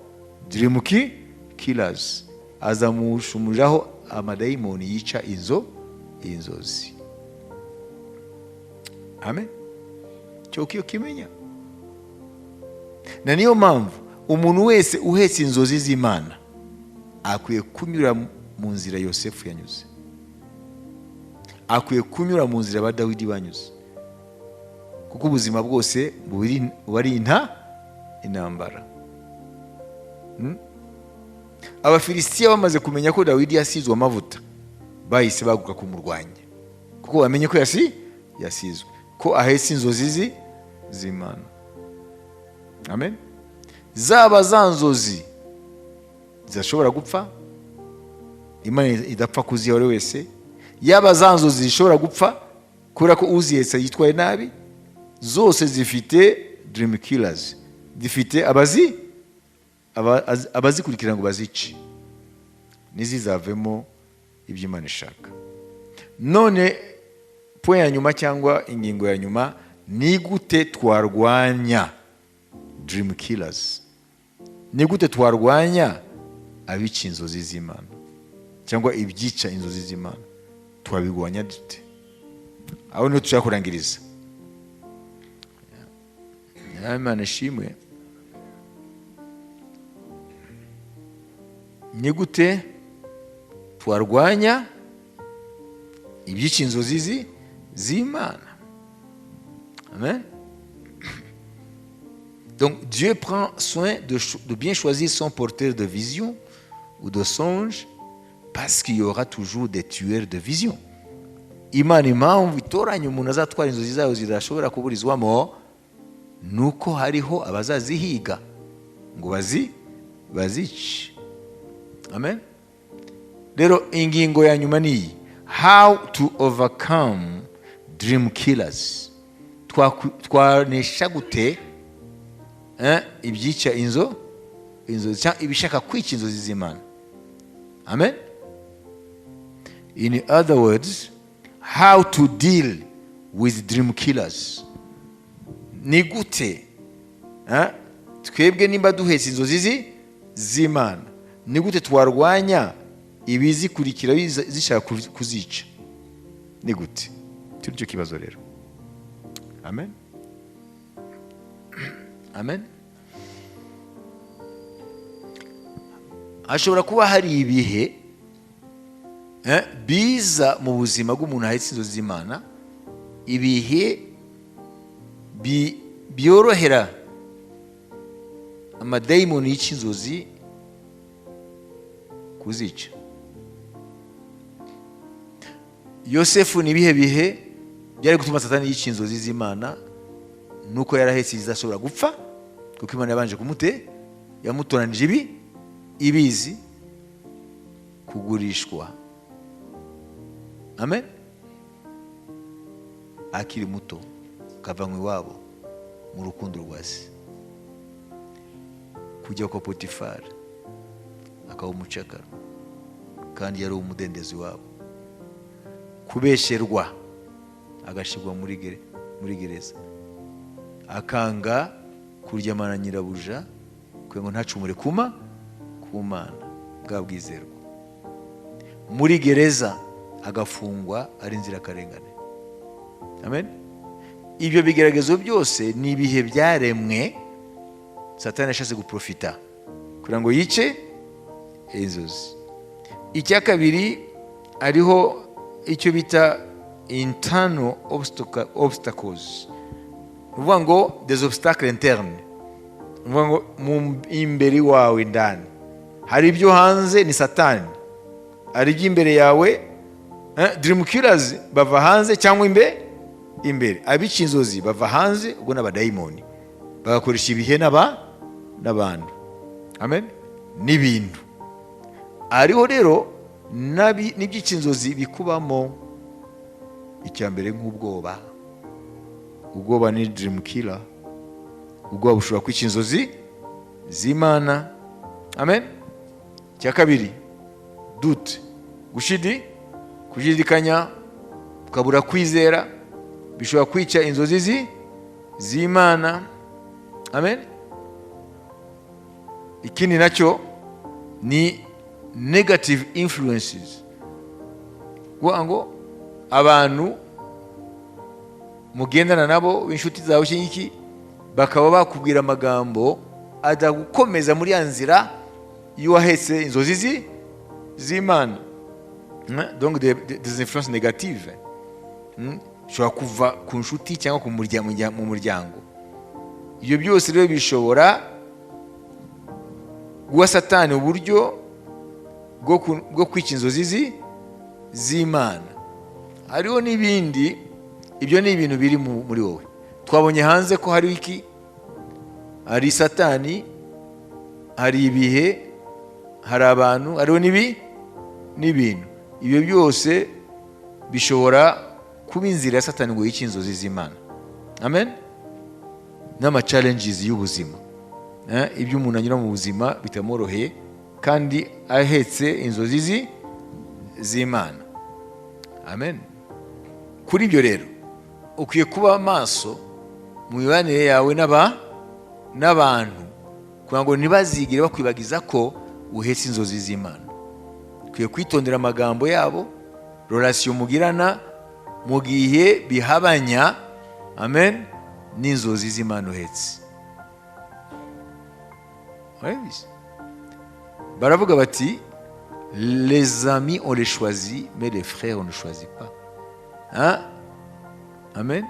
dream killers, azamushumuriraho amadayimoni yica inzozi. Amen. Cyo kiyo kimenya, na niyo mpamvu umuntu wese uhetse inzozi z'Imana akwiye kunyura mu nzira Yosefu yanyuze, akwiye kunyura mu nzira ba Dawidi banyuze, kuko ubuzima bwose buba ari intambara. Abafilisitiya bamaze kumenya ko Dawidi yasizwe amavuta, bahise baguka kumurwanya, kuko bamenye ko yasizwe, ko ahetse inzozi z'Imana. Amen. Zaba za nzozi zidashobora gupfa, Imana idapfa kuziha uwo wese, yaba za nzozi zishobora gupfa kubera ko uzihetse yitwaye nabi, zose zifite dream killers, zifite abazikurikira ngo bazice, ntizizavemo ibyo Imana ishaka. None point ya nyuma cyangwa ingingo ya nyuma: ni gute twarwanya dream killers? Ni gute twarwanya abica inzozi z'Imana cyangwa ibyica inzozi z'Imana? Twabigwanya dute? Aho niho dushaka kurangiriza. Imana ishimwe. Ni gute twarwanya ibyica inzozi z'Imana? Amen. Donc Dieu prend soin de bien choisir son porteur de vision ou de songe, parce qu'il y aura toujours des tueurs de vision. Imana impamvu itoranya umuntu azatwara inzozi zayo zidashobora kuburizwamo, nuko hariho abazazihiga ngo bazice. Amen. Rero ingingo ya nyuma ni iyi: how to overcome dream killers. Twanesha gute ibyica inzozi cyangwa ibishaka kwica inzozi z'Imana? Amen. In other words, how to deal with dream killers. Ni gute twebwe nimba duhetse inzozi z'Imana, ni gute twarwanya ibizikurikira zishaka kuzica? Ni gute? Turi cyo kibazo rero. Amen, amen. Hashobora kuba hari ibihe biza mu buzima bw'umuntu ahetse inzozi z'Imana, ibihe byorohera amadayimoni yica inzozi kuzica. Yosefu ni ibihe bihe byari gutuma Satani yica inzozi z'Imana? Nuko yarahetse izashobora gupfa, kuko Imana yabanje yamutoranije ibizi kugurishwa. Amen. Akiri muto akavanywa iwabo mu rukundo rwa se, kujya kwa Potifari akaba umucakara kandi yari umudendezo iwabo, kubesherwa agashyirwa muri gereza, akanga kuryamana nyirabuja kugira ngo ntacumure ku Mana bwa bwizerwa, muri gereza agafungwa ari inzirakarengane. Amen. Ibyo bigeragezo byose ni ibihe byaremwe Satani yashatse guprofita kugira ngo yice inzozi. Icya kabiri, hariho icyo bita internal obstacles, ni ukuvuga ngo des obstacles internes, ni ukuvuga ngo mu imbere iwawe indani hari ibyo hanze ni Satani, hari iby'imbere yawe. Dream killers bava hanze cyangwa imbere. Abica inzozi bava hanze, ubwo n'abadayimoni bagakoresha ibihe n'abantu, amen, n'ibintu. Hariho rero n'ibyica inzozi bikubamo. Icya mbere, nk'ubwoba. Ubwoba ni dream killer. Ubwoba bushobora kwica inzozi z'Imana, amen. Icya kabiri, doute, gushidikanya, ukabura kwizera, bishobora kwica inzozi z'Imana, amen. Ikindi nacyo ni negative influences, kuvuga ngo abantu mugendana nabo b'inshuti zawe iki ngiki bakaba bakubwira amagambo adagukomeza muri ya nzira iyo wahetse inzozi z'Imana. Donc des influences négatives ushobora kuva ku nshuti cyangwa ku muryango, mu muryango. Ibyo byose rero bishobora guha Satani uburyo bwo kwica inzozi z'Imana. Hariho n'ibindi. Ibyo ni ibintu biri muri wowe. Twabonye hanze ko hari iki? Hari Satani, hari ibihe, hari abantu, hariho n'ibintu. Ibyo byose bishobora kuba inzira ya Satani ngo yice inzozi z'Imana, amen. N'ama challenges y'ubuzima, ibyo umuntu anyura mu buzima bitamworoheye kandi ahetse inzozi z'Imana, amen. Kuri ibyo rero ukwiye kuba maso mu mibanire yawe n'abantu kugira ngo ntibazigere bakwibagiza ko uhetse inzozi z'Imana. Ukwiye kwitondera amagambo yabo, relation mugirana, mu gihe bihabanya, amen, n'inzozi z'Imana uhetse. Urabizi, baravuga bati: "Les amis, on les choisit, mais les frères, on ne choisit pas." Hein? Amen.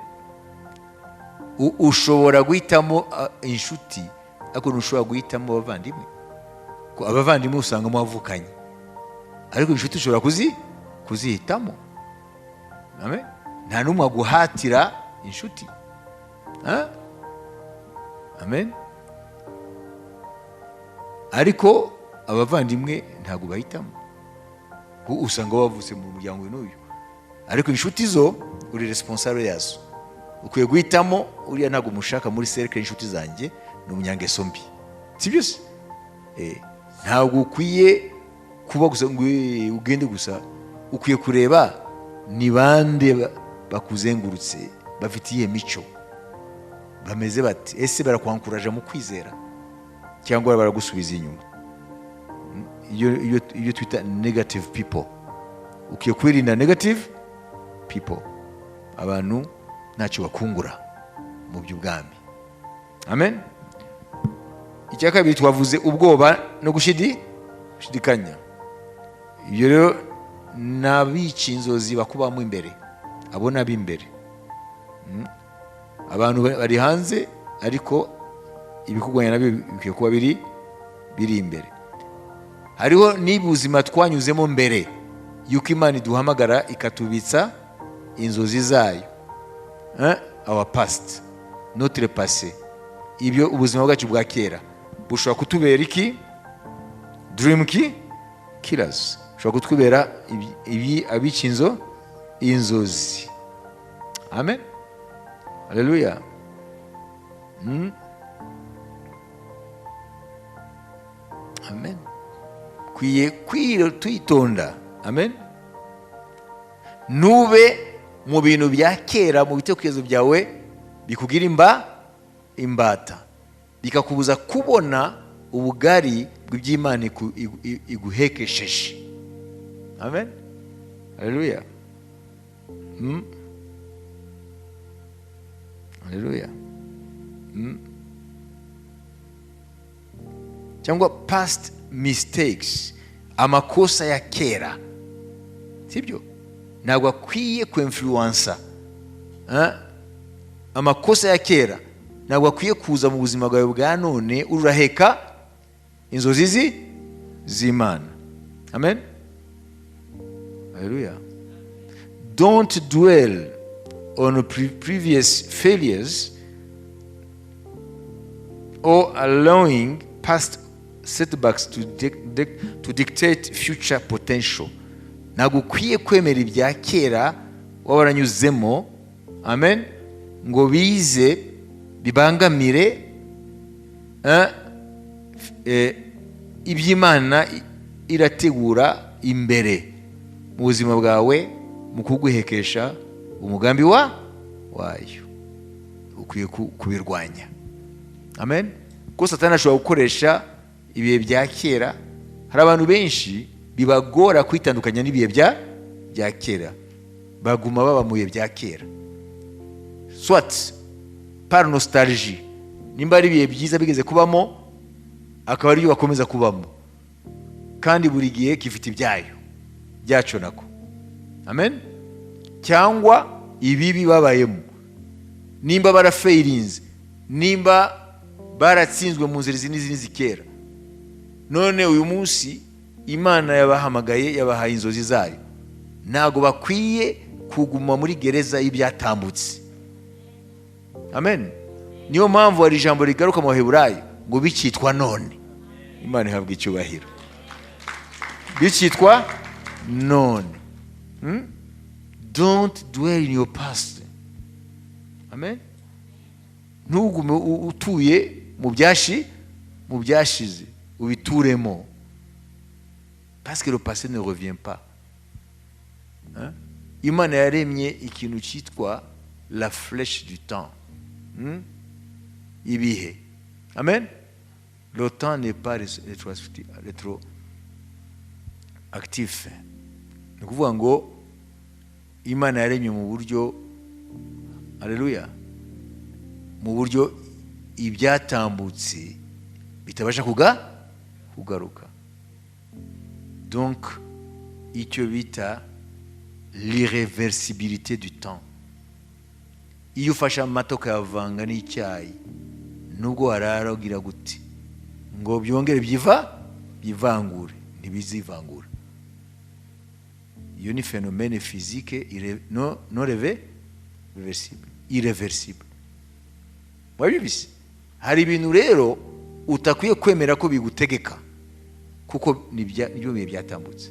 Ushobora guhitamo inshuti, ariko ntushobora guhitamo abavandimwe. Ko abavandimwe usanga wavukanye, ariko inshuti ushobora kuzihitamo, amen. Nta n'umwe aguhatira inshuti. Hein? Amen. Ariko abavandimwe ntabwo bahitamo, kuko usanga wavutse mu muryango uyu n'uyu. Ariko inshuti zo uri responsable yazo, ukwiye guhitamo: uriya ntabwo mushaka muri cercle y'inshuti zanjye, ni umunyangeso mbi, si byo se? Ntabwo ukwiye kuba gusa ngo ugende gusa. Ukwiye kureba ni bande bakuzengurutse, bafite iyihe mico, bameze bate, ese barakwankuraje mu kwizera cyangwa baragusubiza inyuma? Iyo twita negative people, ukwiye kwirinda negative people, abantu ntacyo bakungura mu by'ubwami, amen. Icya kabiri twavuze ubwoba no gushidikanya. Ibyo rero ni abica inzozi bakubamo imbere, abo ni ab'imbere. Abantu bari hanze, ariko ibikurwanya nabyo bikwiye kuba biri imbere. Hariho n'ubuzima twanyuzemo mbere y'uko Imana iduhamagara ikatubitsa inzozi zayo. Our past, notre passé, ibyo ubuzima bwacu bwa kera bushobora kutubera iki? Dream killers, bushobora kutubera ibi abica inzozi, amen, haleluya. Amen. Kwiye twitonda, amen. Ntube mu bintu bya kera mu bitekerezo byawe bikugira imbata, bikakubuza kubona ubugari bw'iby'Imana iguhekesheje, amen, haleluya. Haleluya. Cyangwa past mistakes, amakosa ya kera, sibyo? Ntabwo akwiye kwinfluensa. Amakosa ya kera ntabwo akwiye kuza mu buzima bwawe bwa none uraheka inzozi z'Imana. Amen. Haleluya. Don't dwell on previous failures or allowing past setbacks to dictate future potential. Ntabwo ukwiye kwemera ibya kera waba waranyuzemo, amen, ngo bize bibangamire iby'Imana irategura imbere mu buzima bwawe mu kuguhekesha umugambi wayo. Ukwiye kubirwanya. Amen. Kuko Satani ashobora gukoresha ibihe bya kera. Hari abantu benshi bibagora kwitandukanya n'ibihe bya kera, baguma baba mu bihe bya kera, soit par nostalgie, nimba ari ibihe byiza bigeze kubamo akaba aribyo bakomeza kubamo, kandi buri gihe gifite ibyayo byaco nako. Amen. Cyangwa ibibi babayemo, nimba barafailinze, nimba baratsinzwe mu nzira izi n'izi n'izi kera, none uyu munsi Imana yabahamagaye, yabahaye inzozi zayo, ntabwo bakwiye kuguma muri gereza y'ibyatambutse. Amen. Niyo mpamvu hari ijambo rigaruka mu Baheburayo ngo bikitwa none. Imana ihabwa icyubahiro. Bikitwa none. Don't dwell in your past. Amen. Ntugume utuye mu byashize, ubituremo, parce que le passé ne revient pas. Hein? Imana yaremye ikintu cyitwa la flèche du temps. Ibihe. Amen. Le temps n'est pas rétroactif. Ni ukuvuga ngo Imana yaremye mu buryo, haleluya, mu buryo ibyatambutse bitabasha kugaruka. Donc icyo bita l'irréversibilité du temps. Iyo ufashe amata ukayavanga n'icyayi, nubwo warara ugira gute ngo byongere byivangure, ntibizivangura. Iyo ni phénomène physique non réversible, irréversible. Wabibise? Hari ibintu rero utakwiye kwemera ko bigutegeka, kuko nibyo bihe byatambutse.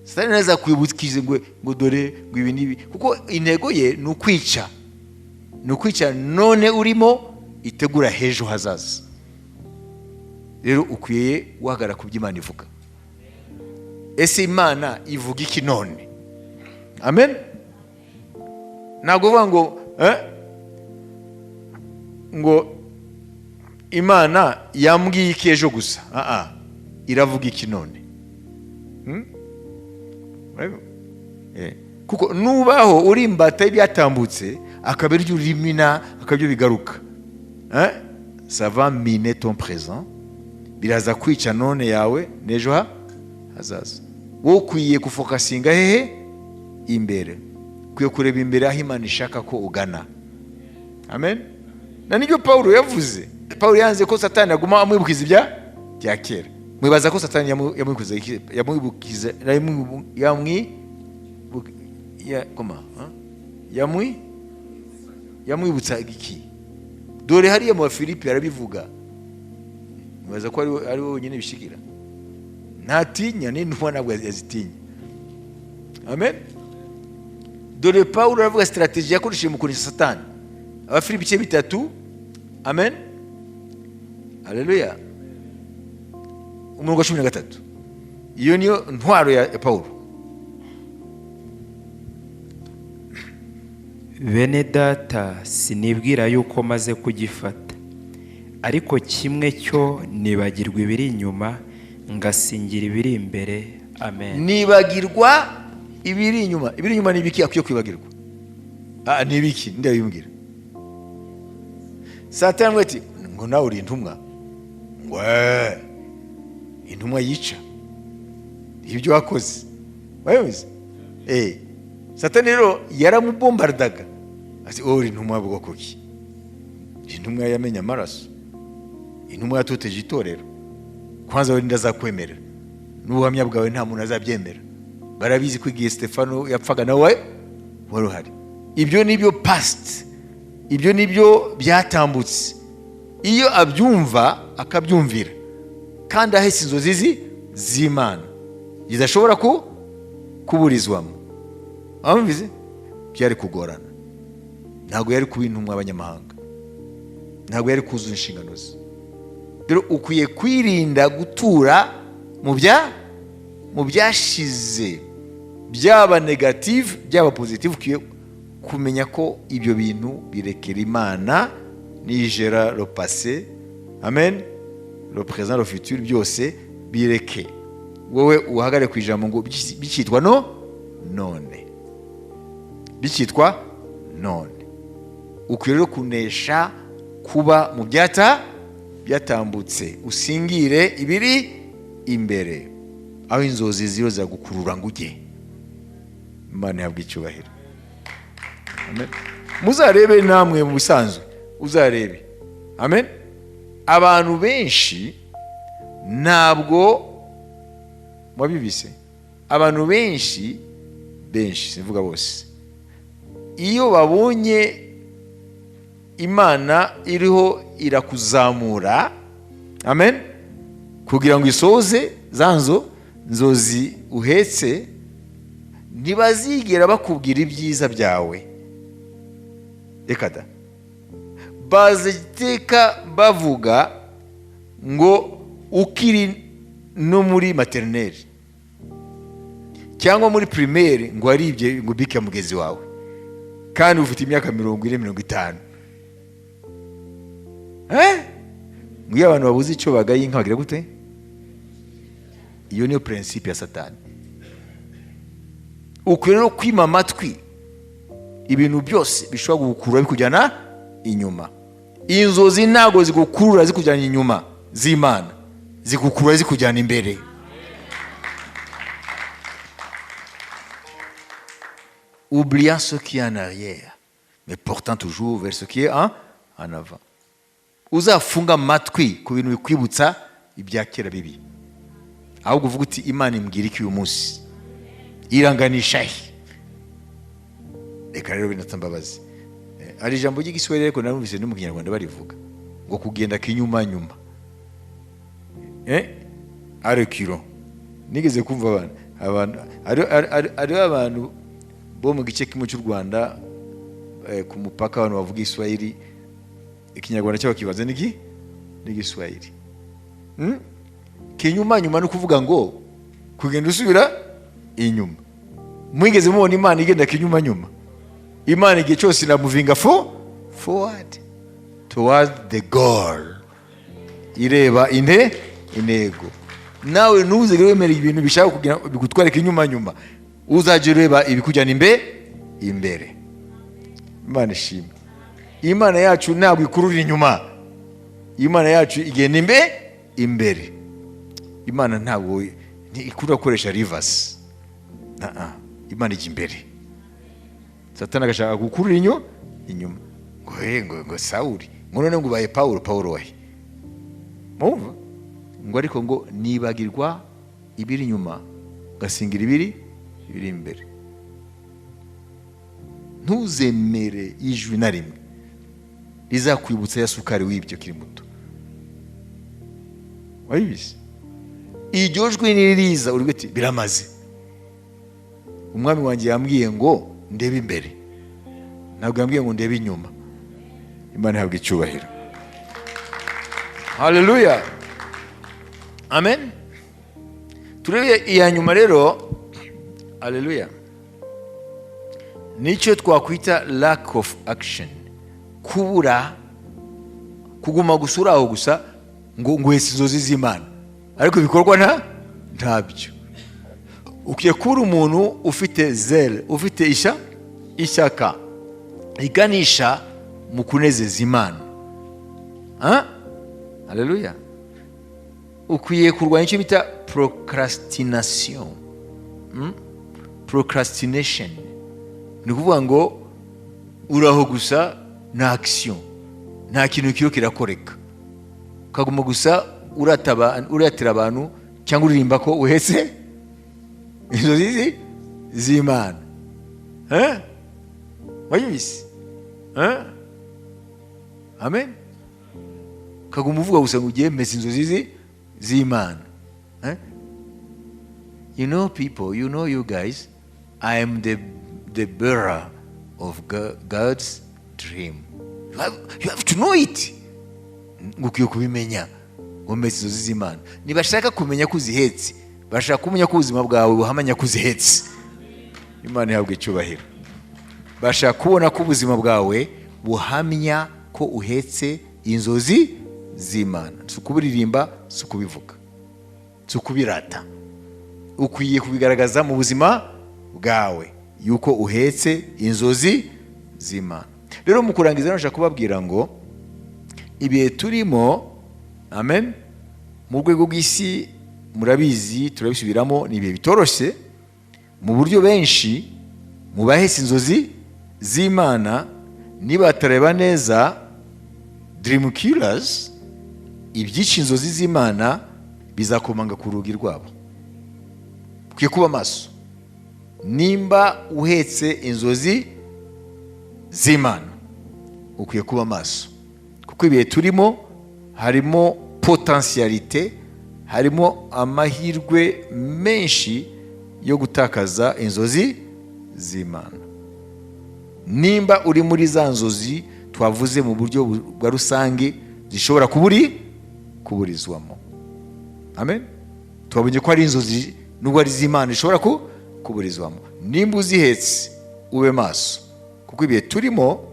Satani neza kwibukize ngo dore ngo ibi n'ibi, kuko intego ye ni ukwica, ni ukwica none urimo itegura h'ejo hazaza. Rero ukwiye guhagarara ku byo Imana ivuga. Ese Imana ivuga iki none? Amen. Ntabwo uvuga ngo Imana yambwiye iki ejo gusa. Ah ah, iravuga iki none? Kuko nubaho uri imbata y'ibyatambutse, akaba aribyo urimina, akaba aribyo bigaruka, ça va miner ton présent, biraza kwica none yawe n'ejo hazaza. Wowe ukwiye gufocusinga hehe? Imbere. Ukwiye kureba imbere aho Imana ishaka ko ugana. Amen. Na nibyo Pawulo yavuze. Pawulo yanze ko Satani aguma amwibukiza ibya bya kera. Mwibaza ko Satani yamwibukiza iki? Yamwibukiza yamwi ya koma, hein? Yamwibutsa iki? Dore hariya mu Bafilipi arabivuga. Mwibaza ko ari we wenyine bishikira? Ntatinya n'intumwa, ntabwo yazitinya. Amen. Dore Pawulo aravuga stratégie yakoresheje mu kunesha Satani. Abafilipi ibice 3. Amen, haleluya. Umurongo wa 13. Iyo niyo ntwaro ya Pawulo. Bene Data, sinibwira yuko maze kugifata, ariko kimwe cyo nibagirwa ibiri inyuma, ngasingira ibiri imbere. Amen. Nibagirwa ibiri inyuma. Ibiri inyuma ni ibiki akwiye kwibagirwa? Ah, ni ibiki? Ndabimbwira. Satani aramubwira ati ngo nawe uri intumwa, ngo intumwa yica ibyo wakoze wabizi. Satani rero yaramubombardaga ati: "Wowe uri intumwa bwoko ki? Intumwa yamenye amaraso, intumwa yatoteje itorero. Kwanza wowe ndazakwemerera n'ubuhamya bwawe nta muntu azabyemera. Barabizi ko igihe Stefano yapfaga nawe wari uhari." Ibyo nibyo past, ibyo nibyo byatambutse. Iyo abyumva akabyumvira kandi ahetse inzozi z'Imana zidashobora kuburizwamo, wamvize, byari kugorana. Ntabwo yari kuba intumwa y'abanyamahanga, ntabwo yari kuzuza inshingano ze. Rero ukwiye kwirinda gutura mu byashize, byaba négatif, byaba positif. Ukwiye kumenya ko ibyo bintu birekera Imana nigera le passé, amen, le présent, le futur, byose bireke. Wowe uhagarare ku ijambo ngo bikitwa no none, bikitwa none. Ukwiye rero kunesha kuba mu byatambutse, usingire ibiri imbere, aho inzozi ziriho ziragukurura ngo ujye. Imana ihabwa icyubahiro. Amen. Muzarebe namwe mu bisanzwe, uzarebe, amen, abantu benshi ntabwo wabibise, abantu benshi benshi, simvuga bose, iyo babonye Imana iriho irakuzamura, amen, kugira ngo isoze za nzozi uhetse, ntibazigera bakubwira ibyiza byawe. Reka da, baziteka bavuga ngo ukiri no muri maternelle cyangwa muri primaire ngo waribye ngo bike mugenzi wawe, kandi ufite imyaka 40, 50. Ngo iyo abantu babuze icyo bagaye inka bagira gute? Iyo niyo principe ya Satani. Ukwiye rero kwima amatwi ibintu byose bishobora kugukurura bikujyana inyuma. Inzozi ntabwo zigukurura zikujyana inyuma z'Imana, zigukurura zikujyana imbere. Oubliant ce qui est en arrière mais portant toujours vers ce qui est en avant. Uzafunga amatwi ku bintu bikwibutsa ibya kera bibi, ahubwo uvuga uti: "Imana imbwira iki uyu munsi? Iranganisha he?" Reka rero binatsa mbabazi. Hari ijambo ry'Igiswahili, ariko narumvise no mu Kinyarwanda barivuga, ngo kugenda kinyuma nyuma, arekiro. Nigeze kumva abantu hariho abantu bo mu gice kimwe cy'u Rwanda, ku mupaka, abantu bavuga Igiswahili, Ikinyarwanda cyabo kibaze n'Igiswahili. Kinyuma nyuma ni ukuvuga ngo kugenda usubira inyuma. Mwigeze mubona Imana igenda kinyuma nyuma? Imana igihe cyose iramuvinga forward toward the goal, ireba intego. Nawe ntuzigere wemera ibintu bishaka kugira bigutwarika inyuma nyuma, uzajya ureba ibikujyana imbere. Imana ishimwe. Imana yacu ntabwo ikurura inyuma, Imana yacu igenda imbere. Imana ntabwo ikurura gukoresha reverse. Imana ijya imbere. Satani agashaka gukurura inyuma ngo he, ngo Sawuri, ngo none ngo ubaye Pawulo. Pawulo wahe? Mumva ngo ariko ngo nibagirwa ibiri inyuma, ngasingira ibiri imbere. Ntuzemere ijwi na rimwe rizakwibutsa ya sukari w'ibyo ukiri muto. Wabibizi, iryo jwi niriza uri uti: "Biramaze, umwami wanjye yambwiye ngo ndebe imbere, ntabwo yambwiye ngo ndebe inyuma." Imana ihabwa icyubahiro. Haleluya, amen. Turebe iya nyuma rero. Haleluya. Nicyo twakwita lack of action, kubura, kuguma gusa uri aho gusa ngo uhetse inzozi z'Imana ariko ibikorwa ntabyo. Ukwiye kuba umuntu ufite zèle, ufite ishyaka riganisha mu kunezeza Imana. Ah? Haleluya. Ukwiye kurwanya icyo bita procrastination. Procrastination ni ukuvuga ngo uraho gusa, nta action, nta kintu kiriho kirakoreka, ukaguma gusa uratira abantu cyangwa uririmba ko uhetse inzozi z'Imana. Eh? Wayibise? Eh? Amen. Ukaguma uvuga gusa ngo ugiye mesa inzozi z'Imana. Eh? You know people, you know, you guys, I am the bearer of God's dream. You have to know it. Ngo ukwiye kubimenya ngo mesa inzozi z'Imana. Ntibashaka kumenya ko uzihetse, bashaka kumenya ko ubuzima bwawe buhamanya ko uzihetse. Imana ihabwa icyubahiro. Bashaka kubona ko ubuzima bwawe buhamya ko uhetse inzozi z'Imana. Si ukubiririmba, si ukubivuga, si ukubirata. Ukwiye kubigaragaza mu buzima bwawe yuko uhetse inzozi z'Imana. Rero mu kurangiza, nashaka kubabwira ngo ibihe turimo, amen, mu rwego rw'isi murabizi, turabisubiramo, ni ibihe bitoroshye mu buryo benshi mu bahetse inzozi z'Imana nibatareba neza, dream killers, ibyica inzozi z'Imana bizakomanga ku rugi rwabo. Ukwiye kuba maso nimba uhetse inzozi z'Imana. Ukwiye kuba maso kuko ibihe turimo harimo potentialité, harimo amahirwe menshi yo gutakaza inzozi z'Imana. Nimba uri muri za nzozi twavuze mu buryo bwa rusange zishobora kuburizwamo, amen. Twabonye ko ari inzozi nubwo ari iz'Imana zishobora kuburizwamo. Nimba uzihetse, ube maso kuko ibihe turimo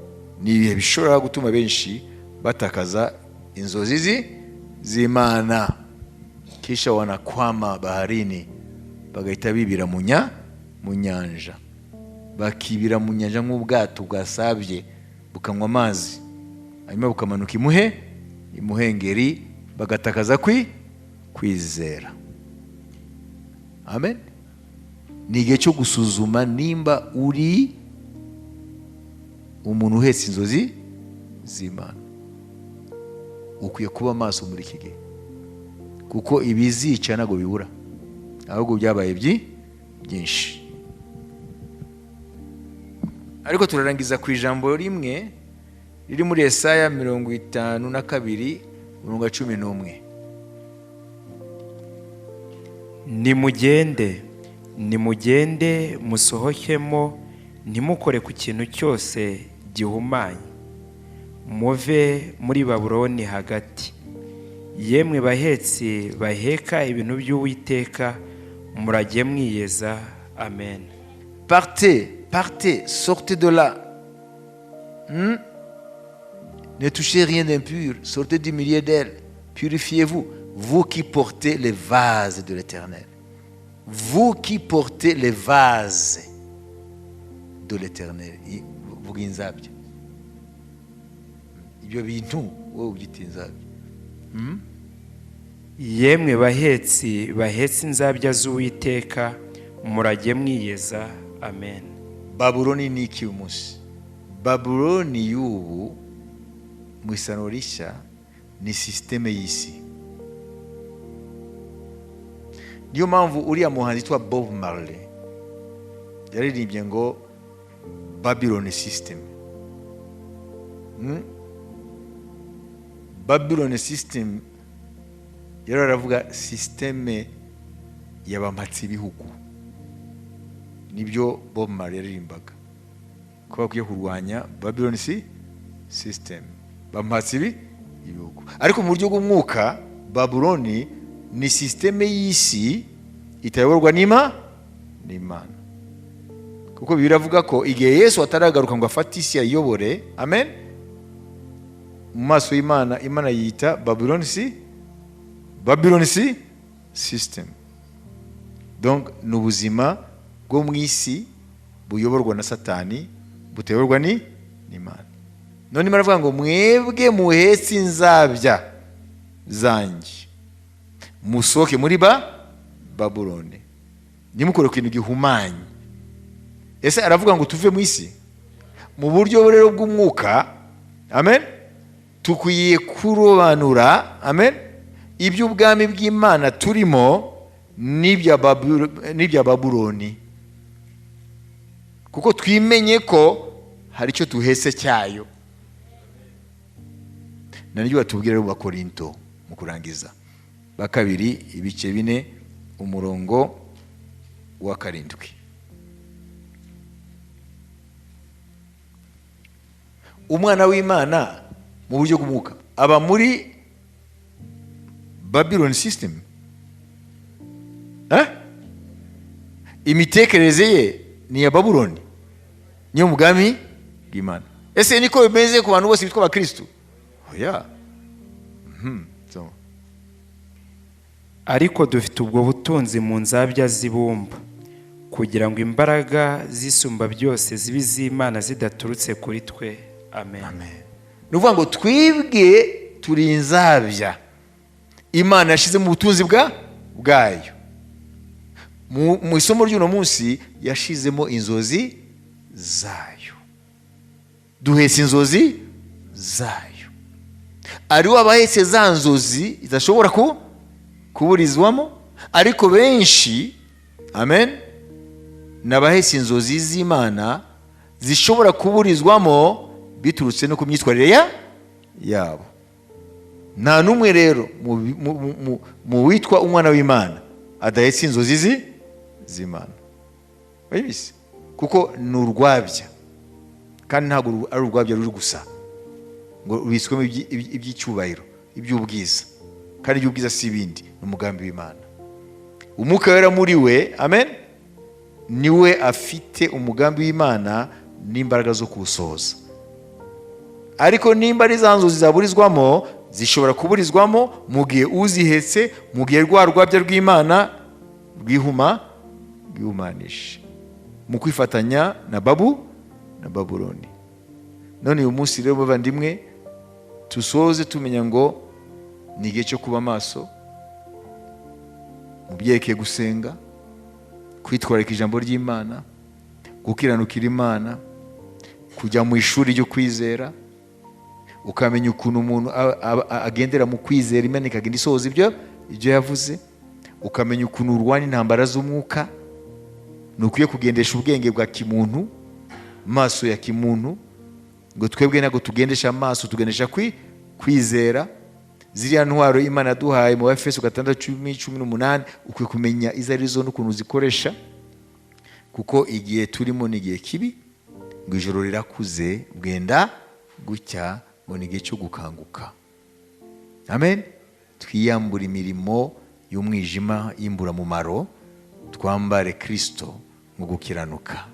ni ibihe bishobora gutuma benshi batakaza inzozi z'Imana, kisha wanakwama baharini, bagahita bibira mu nyanja, bakibira mu nyanja nk'ubwato bwasabye bukanywa amazi, hanyuma bukamanuka imuhengeri, bagatakaza kwizera. Amen. Ni igihe cyo gusuzuma nimba uri umuntu uhetse inzozi z'Imana. Ukwiye kuba maso muri iki gihe kuko ibizica ntabwo bibura, ahubwo byabaye byinshi. Ariko turarangiza ku ijambo rimwe riri muri Yesaya 52, umurongo wa 11. Nimugende, nimugende, musohokemo, ntimukore ku kintu cyose gihumanye. Muve muri Babuloni hagati, yemwe bahetsi baheka ibintu by'Uwiteka, murajye mwiyeza. Amen. Partez, partez, sortez de là. Ne touchez rien d'impur, sortez du milieu d'elle. Purifiez-vous, vous qui portez les vases de l'Éternel. Vous qui portez les vases de l'Éternel. Vuga inzabya. Ibyo bintu wowe ubyita inzabya. Yemwe bahetsi bahetse inzabya z'Uwiteka, murajye mwiyeza. Amen. Babuloni ni iki uyu munsi? Babuloni y'ubu mu isano rishya ni système y'isi. Niyo mpamvu uriya muhanzi witwa Bob Marley yaririmbye ngo "Babylon system". Babylon system yari aravuga système y'abampatse ibihugu. Nibyo Bob Marley yaririmbaga, ko bakwiye kurwanya Babylon system, bampatse ibihugu. Ariko mu buryo bw'umwuka, Babuloni ni système y'isi itayoborwa n'Imana, kuko biravuga ko igihe Yesu ataragaruka ngo afate isi ayiyobore, amen, mu maso y'Imana, Imana yita Babylon system. Donc ni ubuzima bwo mu isi buyoborwa na Satani, butayoborwa n'Imana. None imana aravuga ngo mwebwe muhetse inzabya zanjye, musohoke muri Babuloni, ntimukore ku kintu gihumanye. Ese aravuga ngo tuve mu isi mu buryo rero bw'umwuka? Amen. Tukwiye kurobanura, amen, iby'ubwami bw'Imana turimo n'ibya Babuloni, kuko twimenye ko hari icyo tuhetse cyayo. Na niryo batubwira rero mu Bakorinto, mu kurangiza, ba kabiri ibice 4, umurongo wa 7. Umwana w'Imana mu buryo bw'umwuka aba muri Babylon system, eh? Imitekerereze ye ni iya Babuloni, niyo mugambi bw'Imana. Ese niko bimeze ku bantu bose bitwa abakristu? Oya. So. Ariko dufite ubwo butunzi mu nzabya z'ibumba, kugira ngo imbaraga zisumba byose zibe iz'Imana zidaturutse kuri twe. Amen. Amen. Ni ukuvuga ngo twibwe turi inzabya Imana yashyize mu butunzi bwayo. Mu isomo ry'uno munsi yashizemo inzozi zayo, duhetse inzozi zayo. Ariwe abahetse za nzozi zidashobora kuburizwamo, ariko benshi, amen, n'abahetse inzozi z'Imana zishobora kuburizwamo biturutse no ku myitwarire yabo. Nta n'umwe rero mu witwa umwana w'Imana adahetse inzozi z'Imana. Urabizi? Kuko ni urwabya, kandi ntabwo ari urwabya ruri gusa ngo rubitswemo iby'icyubahiro, iby'ubwiza, kandi iby'ubwiza si ibindi, ni umugambi w'Imana. Umwuka Wera muri we, amen, niwe afite umugambi w'Imana n'imbaraga zo kuwusohoza. Ariko nimba ari za nzozi zaburizwamo, zishobora kuburizwamo mu gihe uzihetse, mu gihe rwa rwabya rw'Imana rwihumanisha mu kwifatanya na na Babuloni. None uyu munsi rero bavandimwe, tusoze tumenya ngo ni igihe cyo kuba maso mu byerekeye gusenga, kwitwararika ijambo ry'Imana, gukiranukira Imana, kujya mu ishuri ryo kwizera, ukamenya ukuntu umuntu agendera mu kwizera Imana ikagenda isohoza ibyo yavuze, ukamenya ukuntu urwana intambara z'umwuka. Ntukwiye kugendesha ubwenge bwa kimuntu, maso ya kimuntu, ngo twebwe ntabwo tugendesha amaso, tugendesha kwizera. Ziriya ntwaro Imana yaduhaye mu Efeso 6:10, ukwiye kumenya izo arizo n'ukuntu uzikoresha, kuko igihe turimo ni igihe kibi, ngo ijoro rirakuze bwenda gucya, ngo ni igihe cyo gukanguka. Amen. Twiyambure imirimo y'umwijima y'imburamumaro, twambare Kristo mu gukiranuka.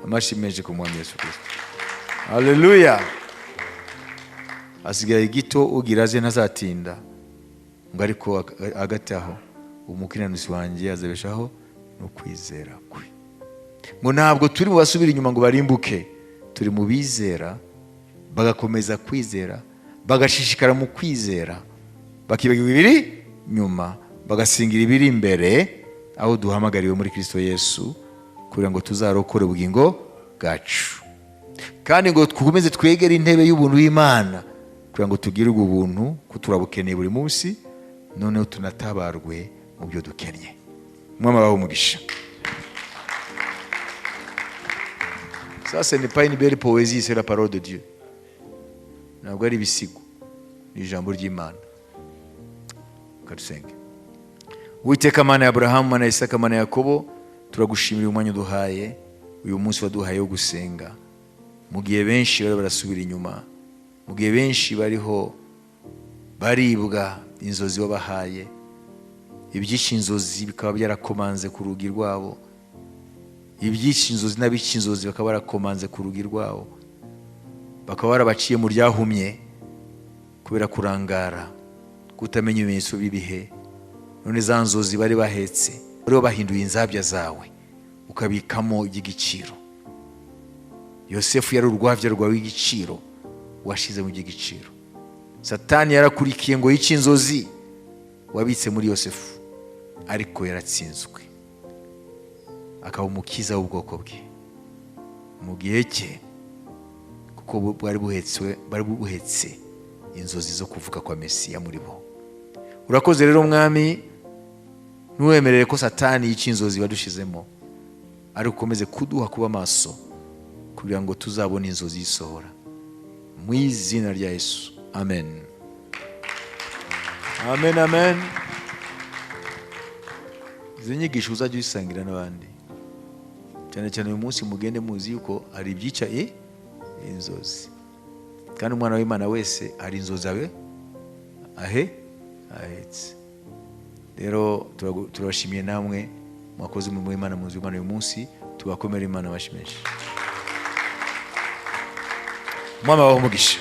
Amashyi menshi ku Mwami Yesu Kristo. Haleluya. Asigaye gito ugira aze ntazatinda, ngo ariko hagati aho umukiranutsi wanjye azabeshaho no kwizera kwe. Ngo ntabwo turi mu basubira inyuma ngo barimbuke, turi mu bizera bagakomeza kwizera, bagashishikara mu kwizera, bakibagirwa ibiri nyuma, bagasingira ibiri imbere, aho duhamagariwe muri Kristo Yesu kugira ngo tuzarokore ubugingo bwacu, kandi ngo dukomeze twegere intebe y'ubuntu y'Imana kugira ngo tugirirwe ubuntu, ko turabukeneye buri munsi, noneho tunatabarwe mu byo dukennye. Mwami abahe umugisha. Ça, ce n'est pas une belle poésie, c'est la parole de Dieu. Ntabwo ari ibisigo, ni ijambo ry'Imana. Kadusenge. Uwiteka Mana ya Aburahamu, Mana ya Isaka, Mana ya Yakobo, turagushimira umwanya uduhaye, uyu munsi waduhaye wo gusenga. Mu gihe benshi bari barasubira inyuma, mu gihe benshi bariho baribwa inzozi wabahaye, ibyinshi inzozi bikaba byarakomanze ku rugi rwabo, ibyinshi inzozi n'abica inzozi bakaba barakomanze ku rugi rwabo, bakaba barabaciye mu ryahumye kubera kurangara, kutamenya ibimenyetso by'ibihe. None za nzozi bari bahetse, bari bahinduye inzabya zawe, ukabikamo iby'igiciro. Yosefu yari urwabya rwawe w'igiciro, Washize mu by'igiciro. Satani yarakurikiye ngo yice inzozi wabitse muri Yosefu, ariko yaratsinzwe, akaba umukiza w'ubwoko bwe mu gihe cye, kuko bwari buhetswe, bari buhetse inzozi zo kuvuka kwa Mesiya muri bo. Urakoze rero, Mwami. Ntiwemerere ko Satani yica inzozi wadushizemo, ariko ukomeze kuduha kuba maso kugira ngo tuzabone inzozi yisohora. Mu izina rya Yesu, amen, amen, amen. Izi nyigisho uzajya uzisangira n'abandi, cyane cyane uyu munsi. Mugende muzi yuko hari ibyicaye inzozi, kandi umwana w'Imana wese hari inzozi abe ahe ahetse. Rero turabashimiye namwe mwakoze umurimo w'Imana mu nzu y'Imana uyu munsi. Tubakomere Imana amashyi menshi. Umwami abahe umugisha.